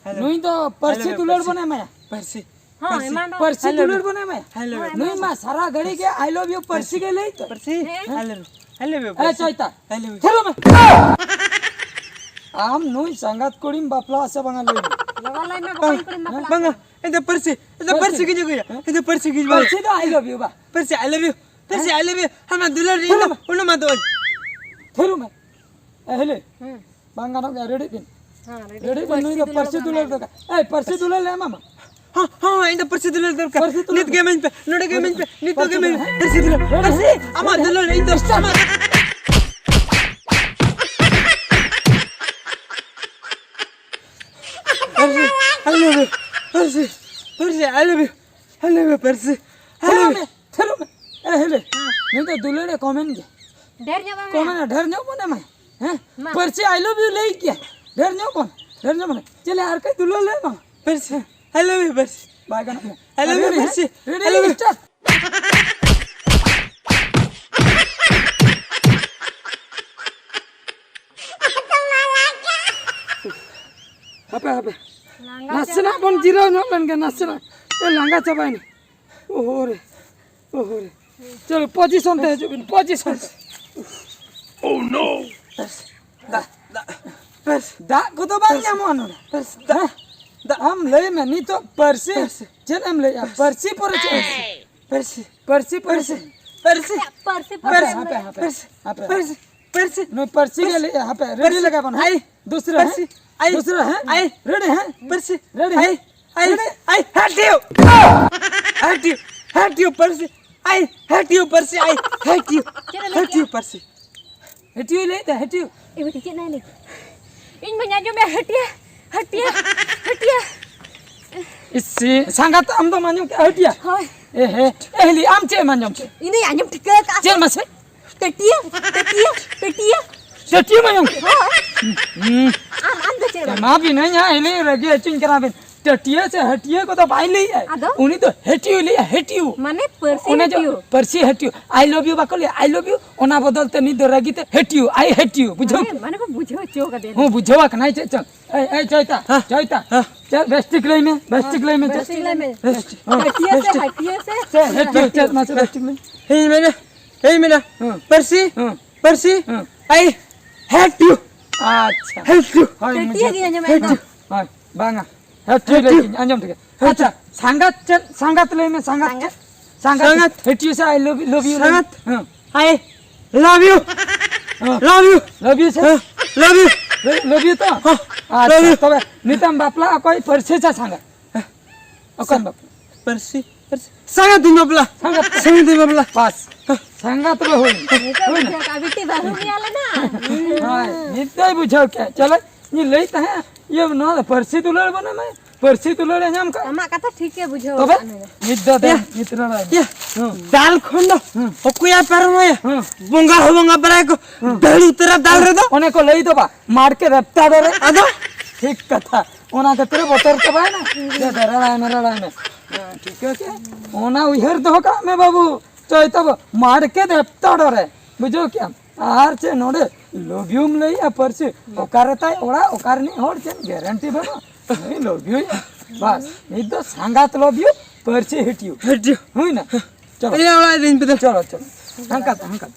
ᱦᱮᱞᱳ, ᱱᱩᱭ ᱫᱚ ᱯᱟᱹᱨᱥᱤ ᱦᱮᱞᱳ ᱫᱩᱞᱟᱹᱲ ᱯᱟᱹᱨᱥᱤ, ᱵᱚᱱ ᱮᱢᱟᱭᱟ᱾ ᱯᱟᱹᱨᱥᱤ, ᱦᱚᱸ, ᱯᱟᱹᱨᱥᱤ, ᱮᱢᱟ ᱫᱚ᱾ ᱯᱟᱹᱨᱥᱤ ᱦᱮᱞᱳ, ᱫᱩᱞᱟᱹᱲ ᱵᱚᱱ ᱮᱢᱟᱭᱟ᱾ ᱦᱮᱞᱳ, ᱦᱮᱸ, ᱱᱩᱭ ᱮᱢᱟ ᱢᱟ ᱫᱚ᱾ ᱥᱟᱨᱟ ᱜᱷᱟᱹᱲᱤ ᱜᱮ I love you ᱯᱟᱹᱨᱥᱤ ᱜᱮ ᱞᱟᱹᱭ ᱛᱟᱭ᱾ ᱯᱟᱹᱨᱥᱤ, ᱦᱮᱸ? ᱦᱮᱞᱳ, ᱦᱮᱞᱳ ᱮ ᱯᱟᱹᱨᱥᱤ, ᱪᱚᱭᱛᱟ, ᱦᱮᱞᱳ᱾ ᱛᱷᱤᱨᱚᱜ ᱢᱮ᱾ ᱟᱢ ᱱᱩᱭ ᱥᱟᱸᱜᱟᱛ ᱠᱩᱲᱤᱢ ᱵᱟᱯᱞᱟ ᱟᱥᱮ ᱵᱟᱝᱟ ᱞᱟᱹᱭ ᱢᱮ? ᱞᱚᱜᱚᱱ ᱞᱟᱹᱭ ᱢᱮ, ᱵᱟᱝ, ᱵᱚᱠᱚᱧ ᱠᱩᱲᱤᱢ ᱵᱟᱯᱞᱟᱜ ᱵᱟᱝᱟ, ᱠᱟᱱᱟ᱾ ᱤᱧ ᱫᱚ ᱯᱟᱹᱨᱥᱤ, ᱤᱧ ᱫᱚ ᱯᱟᱹᱨᱥᱤ ᱯᱟᱹᱨᱥᱤ? ᱜᱤᱧ ᱟᱹᱜᱩᱭᱟ, ᱦᱮᱸ? ᱤᱧ ᱫᱚ ᱯᱟᱹᱨᱥᱤ ᱜᱤᱧ ᱵᱟᱲᱟᱭᱟ᱾ ᱯᱟᱹᱨᱥᱤ ᱫᱚ I love you ᱵᱟ᱾ ᱯᱟᱹᱨᱥᱤ I love you, ᱯᱟᱹᱨᱥᱤ ᱦᱮᱸ? I love you, ᱟᱢᱟᱜ ᱫᱩᱞᱟᱹᱲ ᱨᱮ ᱤᱧ ᱫᱚ ᱛᱷᱤᱨᱚᱜ ᱢᱮ᱾ ᱩᱱᱩᱢᱟ ᱫᱚ ᱚᱞ᱾ ᱛᱷᱤᱨᱚᱜ ᱢᱮ᱾ ᱮ, ᱦᱤᱞᱤ᱾ ᱦᱮᱸ᱾ ᱵᱟᱝ ᱜᱟᱱᱚᱜ ᱜᱮᱭᱟ, ᱨᱮᱰᱤᱜ ᱵᱤᱱ᱾ ᱦᱮᱸ, ᱨᱮᱰᱤ᱾ ᱨᱮᱰᱤᱜ ᱵᱤᱱ, ᱱᱩᱭ ᱫᱚ ᱯᱟᱹᱨᱥᱤ ᱫᱩᱞᱟᱹᱲ ᱫᱚᱨᱠᱟᱨ᱾ ᱮᱭ, ᱯᱟᱹᱨᱥᱤ ᱫᱩᱞᱟᱹᱲ ᱞᱮ ᱮᱢᱟᱢᱟ᱾ ᱦᱚᱸ, ᱦᱚᱸ, ᱤᱧ ᱫᱚ ᱯᱟᱹᱨᱥᱤ ᱫᱩᱞᱟᱹᱲ ᱫᱚᱨᱠᱟᱨ᱾ ᱯᱟᱹᱨᱥᱤ ᱫᱩᱞᱟᱹᱲ ᱱᱤᱛ ᱜᱮ ᱫᱚᱨᱠᱟᱨ᱾ ᱤᱢᱟᱹᱧ ᱯᱮ, ᱱᱚᱰᱮ ᱜᱮ ᱤᱢᱟᱹᱧ ᱯᱮ, ᱱᱤᱛᱚᱜ ᱜᱮ ᱤᱢᱟᱹᱧ ᱯᱮ᱾ ᱯᱟᱹᱨᱥᱤ ᱫᱩᱞᱟᱹᱲ᱾ ᱨᱮᱰᱤ, ᱯᱟᱹᱨᱥᱤ, ᱨᱮᱰᱤ, ᱟᱢᱟᱜ ᱨᱮᱰᱤ᱾ ᱫᱩᱞᱟᱹᱲ ᱤᱧ ᱫᱚ ᱥᱴᱟᱨᱴ᱾ ᱟᱢᱟᱜ᱾ ᱯᱟᱹᱨᱥᱤ, I love you, ᱯᱟᱹᱨᱥᱤ, ᱯᱟᱹᱨᱥᱤ, I love you, I love you, ᱯᱟᱹᱨᱥᱤ, I love you᱾ ᱛᱷᱤᱨᱚᱜ ᱢᱮ, ᱛᱷᱤᱨᱚᱜ ᱢᱮ᱾ ᱮ, ᱦᱤᱞᱤ, ᱱᱩᱭ ᱫᱚ ᱫᱩᱞᱟᱹᱲ ᱮ ᱠᱚᱢᱮᱱ ᱜᱮ᱾ ᱰᱷᱮᱨ ᱧᱚᱜ ᱵᱚᱱ ᱠᱚᱢᱮᱱ ᱮᱢᱟᱭᱟ᱾ ᱰᱷᱮᱨ ᱧᱚᱜ ᱵᱚᱱ ᱮᱢᱟᱭᱟ᱾ ᱦᱮᱸ? ᱢᱟ᱾ ᱯᱟᱹᱨᱥᱤ I love you ᱞᱟᱹᱭ ᱠᱮᱭᱟ᱾ ᱰᱷᱮᱨ ᱧᱚᱜ ᱵᱚᱱ, ᱰᱷᱮᱨ ᱧᱚᱜ ᱵᱚᱱ᱾ ᱪᱮᱞᱮ ᱟᱨ ᱠᱟᱹᱡ ᱫᱩᱞᱟᱹᱲ ᱞᱮ ᱮᱢᱟ᱾ ᱯᱟᱹᱨᱥᱤ, I love you, ᱯᱟᱹᱨᱥᱤ᱾ ᱵᱟᱭ ᱜᱟᱱᱚᱜ ᱠᱟᱱᱟ᱾ I love you, ᱨᱮᱰᱤ, ᱯᱟᱹᱨᱥᱤ, ready, I love you᱾ Start. ᱦᱟᱯᱮ, ᱦᱟᱯᱮ᱾ ᱞᱟᱸᱜᱟ ᱱᱟᱥᱮᱱᱟᱜ ᱪᱟᱵᱟᱭᱮᱱᱟ᱾ ᱵᱚᱱ ᱡᱤᱨᱟᱹᱣ ᱧᱚᱜ ᱞᱮᱱ ᱜᱮ, ᱱᱟᱥᱮᱱᱟᱜ᱾ ᱮ, ᱞᱟᱸᱜᱟ ᱪᱟᱵᱟᱭᱮᱱᱟ᱾ ᱳᱦᱳ ᱨᱮ, ᱳᱦᱳ ᱨᱮ᱾ ᱪᱚᱞᱚ, ᱯᱚᱡᱤᱥᱚᱱ ᱛᱮ ᱦᱤᱡᱩᱜ ᱵᱤᱱ, ᱯᱚᱡᱤᱥᱚᱱ ᱛᱮ᱾ ᱫᱟᱜ, ᱫᱟᱜ, ᱯᱟᱹᱨᱥᱤ᱾ ᱫᱟᱜ ᱠᱚᱫᱚ ᱵᱟᱝ ᱯᱟᱹᱨᱥᱤ᱾ ᱧᱟᱢᱚᱜᱼᱟ ᱱᱚᱰᱮ᱾ ᱯᱟᱹᱨᱥᱤ, ᱫᱟᱜ, ᱦᱮᱸ? ᱫᱟᱜ᱾ ᱟᱢ ᱞᱟᱹᱭ ᱢᱮ ᱱᱤᱛᱚᱜ ᱯᱟᱹᱨᱥᱤ ᱯᱟᱹᱨᱥᱤ᱾ ᱪᱮᱫ ᱮᱢ ᱞᱟᱹᱭᱟ? ᱯᱟᱹᱨᱥᱤ᱾ ᱯᱟᱹᱨᱥᱤ ᱯᱚᱨᱮ ᱪᱮᱫ ᱮᱢ ᱞᱟᱹᱭᱟ? ᱯᱟᱹᱨᱥᱤ᱾ ᱯᱟᱹᱨᱥᱤ ᱯᱚᱨᱮ ᱯᱟᱹᱨᱥᱤ᱾ ᱪᱮᱫ? ᱯᱟᱹᱨᱥᱤ ᱯᱟᱹᱨᱥᱤ᱾ ᱯᱟᱹᱨᱥᱤ᱾ ᱦᱟᱯᱮ, ᱦᱟᱯᱮ, ᱯᱟᱹᱨᱥᱤ᱾ ᱦᱟᱯᱮ᱾ ᱯᱟᱹᱨᱥᱤ᱾ ᱯᱟᱹᱨᱥᱤ᱾ ᱱᱩᱭ ᱯᱟᱹᱨᱥᱤ ᱜᱮ ᱯᱟᱹᱨᱥᱤ᱾ ᱞᱟᱹᱭᱮᱜᱼᱟ, ᱦᱟᱯᱮ, ᱨᱮᱰᱤ ᱯᱟᱹᱨᱥᱤ᱾ ᱞᱟᱜᱟᱣ ᱵᱚᱱ, ᱦᱮᱸ? ᱟᱭ᱾ ᱫᱩᱥᱨᱟ, ᱦᱮᱸ? ᱯᱟᱹᱨᱥᱤ᱾ ᱟᱭ᱾ ᱫᱩᱥᱨᱟ, ᱦᱮᱸ? ᱟᱭ᱾ ᱨᱮᱰᱤ, ᱦᱮᱸ? ᱯᱟᱹᱨᱥᱤ᱾ ᱨᱮᱰᱤ, ᱟᱭ᱾ ᱦᱮᱸ? ᱟᱭ᱾ ᱨᱮᱰᱤ? ᱟᱭ᱾ ᱦᱮᱴᱤᱭᱩ᱾ ᱦᱮᱴᱤᱭᱩ᱾ ᱦᱮᱴᱤᱭᱩ ᱯᱟᱹᱨᱥᱤ᱾ ᱟᱭ᱾ ᱦᱮᱴᱤᱭᱩ ᱯᱟᱹᱨᱥᱤ᱾ ᱟᱭ᱾ ᱦᱮᱴᱤᱭᱩ᱾ ᱪᱮᱫ ᱮ ᱞᱟᱹᱭ ᱦᱮᱴᱤᱭᱩ ᱠᱮᱜᱼᱟ? ᱯᱟᱹᱨᱥᱤ᱾ ᱦᱮᱴᱤᱭᱩ ᱞᱟᱹᱭ ᱫᱟ, ᱦᱮᱴᱤᱭᱩ᱾ ᱮ ᱵᱤᱴᱤ, ᱪᱮᱫ ᱱᱟᱭ ᱞᱟᱹᱭ? ᱤᱧ ᱢᱟᱧ ᱟᱸᱡᱚᱢᱮᱫ ᱦᱟᱹᱴᱤᱭᱟ, ᱦᱟᱹᱴᱤᱭᱟ, ᱦᱟᱹᱴᱤᱭᱟ᱾ ᱤᱥᱤ, ᱥᱟᱸᱜᱟᱛ ᱟᱢ ᱫᱚᱢ ᱟᱸᱡᱚᱢ ᱠᱮᱜᱼᱟ ᱦᱟᱹᱴᱤᱭᱟ? ᱦᱳᱭ᱾ ᱮ ᱦᱮ, ᱮ ᱦᱤᱞᱤ, ᱟᱢ ᱪᱮᱫ ᱮᱢ ᱟᱸᱡᱚᱢ ᱠᱮᱜᱼᱟ? ᱤᱧ ᱫᱚᱧ ᱟᱸᱡᱚᱢ ᱴᱷᱤᱠᱟᱹ ᱟᱠᱟᱫᱼᱟ᱾ ᱪᱮᱫ ᱢᱟᱥᱮ? ᱴᱟᱹᱴᱤᱭᱟᱹ, ᱴᱟᱹᱴᱤᱭᱟᱹ, ᱴᱟᱹᱴᱤᱭᱟᱹ᱾ ᱴᱟᱹᱴᱤᱭᱟᱹ ᱢᱟᱭᱟᱝ᱾ ᱦᱳᱭ᱾ ᱦᱩᱸ᱾ ᱟᱢ, ᱟᱢ ᱫᱚ ᱪᱮᱫ ᱮᱢᱟ ᱵᱤᱱᱟᱹᱧ ᱦᱟᱸᱜ, ᱤᱞᱤᱧ ᱨᱟᱹᱜᱤ ᱦᱚᱪᱚᱧ ᱠᱟᱱᱟ ᱵᱤᱱ᱾ ᱴᱟᱹᱴᱤᱭᱟᱹ ᱥᱮ ᱦᱟᱹᱴᱤᱭᱟᱹ ᱠᱚᱫᱚ ᱵᱟᱭ ᱞᱟᱹᱭᱮᱜᱼᱟᱭ᱾ ᱟᱫᱚ? ᱩᱱᱤ ᱫᱚ ᱦᱮᱴᱤᱭᱩ ᱞᱟᱹᱭᱮᱜᱼᱟ, ᱦᱮᱴᱤᱭᱩ᱾ ᱢᱟᱱᱮ ᱯᱟᱹᱨᱥᱤ ᱚᱱᱮ ᱡᱮ ᱦᱮᱴᱤᱭᱩ? ᱯᱟᱹᱨᱥᱤ ᱦᱮᱴᱤᱭᱩ, I love you ᱵᱟᱠᱚ ᱞᱟᱹᱭᱟ, I love you, ᱚᱱᱟ ᱵᱚᱫᱚᱞ ᱛᱮ ᱱᱤᱛ ᱫᱚ ᱨᱟᱹᱜᱤ ᱛᱮ ᱦᱮᱴᱤᱭᱩ, I hate you, ᱵᱩᱡᱷᱟᱹᱣ? ᱢᱟᱱᱮ, ᱢᱟᱱᱮ ᱠᱚ ᱵᱩᱡᱷᱟᱹᱣ ᱦᱚᱪᱚ ᱠᱟᱫᱮᱭᱟ᱾ ᱦᱚᱸ, ᱵᱩᱡᱷᱟᱹᱣ ᱟᱠᱟᱱᱟᱭ ᱪᱮᱫ ᱪᱚᱝ? ᱮᱭ, ᱮᱭ, ᱪᱚᱭᱛᱟ, ᱦᱮᱸ᱾ ᱪᱚᱭᱛᱟ᱾ ᱦᱮᱸ᱾ ᱪᱮᱫ ᱵᱮᱥ ᱴᱷᱤᱠ ᱞᱟᱹᱭ ᱢᱮ, ᱵᱮᱥ ᱴᱷᱤᱠ ᱞᱟᱹᱭ ᱢᱮ, ᱪᱮᱫ? ᱵᱮᱥ ᱴᱷᱤᱠ ᱞᱟᱹᱭ ᱢᱮ᱾ ᱵᱮᱥ ᱴᱷᱤᱠ, ᱦᱮᱸ᱾ ᱦᱟᱹᱴᱤᱭᱟᱹ ᱥᱮ ᱦᱟᱹᱴᱤᱭᱟᱹ ᱥᱮ? ᱪᱮᱫ ᱦᱮᱴᱤᱭᱟᱹ, ᱪᱮᱫ ᱢᱟᱥᱮ ᱵᱮᱥ ᱴᱷᱤᱠ ᱞᱟᱹᱭ ᱢᱮ᱾ ᱦᱮᱸ, ᱢᱮᱱᱟ, ᱦᱮᱸ, ᱢᱮᱱᱟ᱾ ᱦᱮᱸ᱾ ᱯᱟᱹᱨᱥᱤ, ᱦᱮᱸ᱾ ᱯᱟᱹᱨᱥᱤ, ᱦᱮᱸ᱾ I hate you᱾ ᱟᱪᱪᱷᱟ᱾ Hate you᱾ ᱦᱳᱭ, ᱴᱟᱹᱴᱤᱭᱟᱹ ᱢᱩᱡᱷᱟᱹᱣ᱾ ᱜᱮ ᱟᱸᱡᱚᱢ ᱦᱮᱸ, ᱮᱫᱟ᱾ ᱦᱳᱭ, ᱵᱟᱝᱟ᱾ ᱦᱮᱸ, ᱴᱷᱤᱠ ᱦᱮᱸ, ᱞᱟᱹᱭ ᱴᱷᱤᱠ᱾ ᱠᱤᱧ, ᱟᱸᱡᱚᱢ ᱴᱷᱤᱠ᱾ ᱦᱮᱸ, ᱟᱪᱪᱷᱟ, ᱴᱷᱤᱠ᱾ ᱥᱟᱸᱜᱟᱛ ᱪᱮᱫ? ᱥᱟᱸᱜᱟᱛ ᱞᱟᱹᱭ ᱢᱮ, ᱥᱟᱸᱜᱟᱛ ᱪᱮᱫ? ᱥᱟᱸᱜᱟᱛ᱾ ᱥᱟᱸᱜᱟᱛ᱾ ᱦᱮᱴᱤᱭᱩ ᱥᱮ I love you, love you ᱞᱟᱹᱭ ᱢᱮ᱾ ᱥᱟᱸᱜᱟᱛ᱾ ᱦᱮᱸ᱾ I love you᱾ ᱦᱮᱸ᱾ Love you ᱥᱮ? ᱦᱮᱸ, love you᱾ ᱞᱟᱹᱭ, love you ᱛᱚ? ᱦᱮᱸ, ᱟᱪᱪᱷᱟ, love you᱾ ᱛᱚᱵᱮ ᱱᱤᱛᱟᱢ ᱵᱟᱯᱞᱟ ᱚᱠᱚᱭ ᱯᱟᱹᱨᱥᱤ ᱪᱟ ᱥᱟᱸᱜᱟᱛ? ᱦᱮᱸ᱾ ᱚᱠᱚᱭ ᱵᱟᱯᱞᱟ? ᱯᱟᱹᱨᱥᱤ, ᱯᱟᱹᱨᱥᱤ᱾ ᱥᱟᱸᱜᱟᱛ ᱫᱤᱱ ᱵᱟᱯᱞᱟ᱾ ᱥᱟᱸᱜᱟᱛ᱾ ᱥᱟᱸᱜᱟᱛ ᱫᱤᱱ ᱵᱟᱯᱞᱟ᱾ ᱵᱟᱥ᱾ ᱦᱮᱸ᱾ ᱥᱟᱸᱜᱟᱛ ᱨᱮ ᱦᱩᱭ᱾ ᱱᱤᱛᱚᱜ ᱦᱩᱭ ᱱᱟ᱾ ᱵᱩᱡᱷᱟᱹᱣ ᱠᱮᱫᱟ, ᱵᱤᱴᱤ ᱵᱟᱹᱦᱩ ᱢᱮᱭᱟ ᱞᱮ ᱱᱟ᱾ ᱦᱳᱭ, ᱱᱤᱛ ᱫᱚᱭ ᱵᱩᱡᱷᱟᱹᱣ ᱠᱮᱫ᱾ ᱪᱚᱞᱚ, ᱤᱧ ᱞᱟᱹᱭ ᱛᱟᱦᱮᱸᱫ, ᱤᱭᱟᱹ, ᱱᱚᱣᱟ ᱫᱚ ᱯᱟᱹᱨᱥᱤ ᱫᱩᱞᱟᱹᱲ ᱵᱟᱹᱱᱩᱜ ᱢᱮ, ᱯᱟᱹᱨᱥᱤ ᱫᱩᱞᱟᱹᱲ ᱮ ᱧᱟᱢ ᱠᱟᱜ᱾ ᱟᱢᱟᱜ ᱠᱟᱛᱷᱟ ᱴᱷᱤᱠ ᱜᱮ ᱵᱩᱡᱷᱟᱹᱣ ᱛᱚᱵᱮ? ᱟᱠᱟᱫ ᱢᱮᱭᱟ᱾ ᱱᱤᱛ ᱫᱚ ᱫᱮᱱ, ᱭᱟ, ᱱᱤᱛ ᱨᱚᱲ ᱟᱭ ᱢᱮ᱾ ᱭᱟ, ᱦᱩᱸ᱾ ᱫᱟᱞ ᱠᱷᱚᱱ ᱫᱚ ᱦᱩᱸ᱾ ᱚᱠᱚᱭᱟ ᱯᱟᱨᱚᱢᱟᱭᱟ? ᱦᱩᱸ᱾ ᱵᱚᱸᱜᱟ ᱦᱚᱸ ᱵᱚᱸᱜᱟ ᱵᱟᱲᱟᱭ ᱠᱚ, ᱦᱩᱸ᱾ ᱫᱟᱹᱲ ᱩᱛᱟᱹᱨᱟ ᱫᱟᱞ ᱨᱮᱫᱚ᱾ ᱚᱱᱮ ᱠᱚ ᱞᱟᱹᱭ ᱫᱚ ᱵᱟ, ᱢᱟᱲᱠᱮ ᱨᱮᱯᱴᱟ ᱰᱚᱨᱮ᱾ ᱟᱫᱚ? ᱴᱷᱤᱠ ᱠᱟᱛᱷᱟ᱾ ᱚᱱᱟ ᱠᱷᱟᱹᱛᱤᱨ ᱵᱚᱛᱚᱨ ᱪᱟᱵᱟᱭᱮᱱᱟ᱾ ᱫᱮ, ᱫᱮ, ᱨᱚᱲᱟᱭ ᱢᱮ, ᱨᱚᱲᱟᱭ ᱢᱮ᱾ ᱦᱮᱸ, ᱴᱷᱤᱠᱟᱹ ᱠᱮᱜᱼᱟ? ᱚᱱᱟ ᱩᱭᱦᱟᱹᱨ ᱫᱚᱦᱚ ᱠᱟᱜ ᱢᱮ ᱵᱟᱹᱵᱩ᱾ ᱪᱚᱭ ᱛᱟᱵᱚ, ᱢᱟᱲᱠᱮ ᱫᱮᱯᱛᱟ ᱰᱚᱨᱮ᱾ ᱵᱩᱡᱷᱟᱹᱣ ᱠᱮᱜᱼᱟᱢ? ᱟᱨ ᱪᱮᱫ ᱱᱚᱰᱮ love youᱢ ᱞᱟᱹᱭᱮᱜᱼᱟ ᱯᱟᱹᱨᱥᱤ? ᱚᱠᱟᱨᱮ ᱛᱟᱭ ᱚᱲᱟᱜ, ᱚᱠᱟ ᱨᱤᱱᱤᱡ ᱦᱚᱲ, ᱪᱮᱫ guarantee ᱵᱟᱹᱱᱩᱜᱼᱟ? ᱱᱩᱭ love you᱾ ᱵᱟᱥ, ᱱᱤᱛ ᱫᱚ ᱥᱟᱸᱜᱟᱛ love you, ᱯᱟᱹᱨᱥᱤ ᱦᱮᱴᱤᱭᱩ᱾ ᱦᱮᱴᱤᱭᱩ᱾ ᱦᱩᱭᱱᱟ? ᱪᱚᱞᱚ᱾ ᱤᱧᱟᱹᱜ ᱚᱲᱟᱜ ᱤᱫᱤᱧ ᱯᱮ ᱫᱮ᱾ ᱪᱚᱞᱚ, ᱪᱚᱞᱚ᱾ ᱦᱟᱱᱠᱟᱛᱮ, ᱦᱟᱱᱠᱟᱛᱮ᱾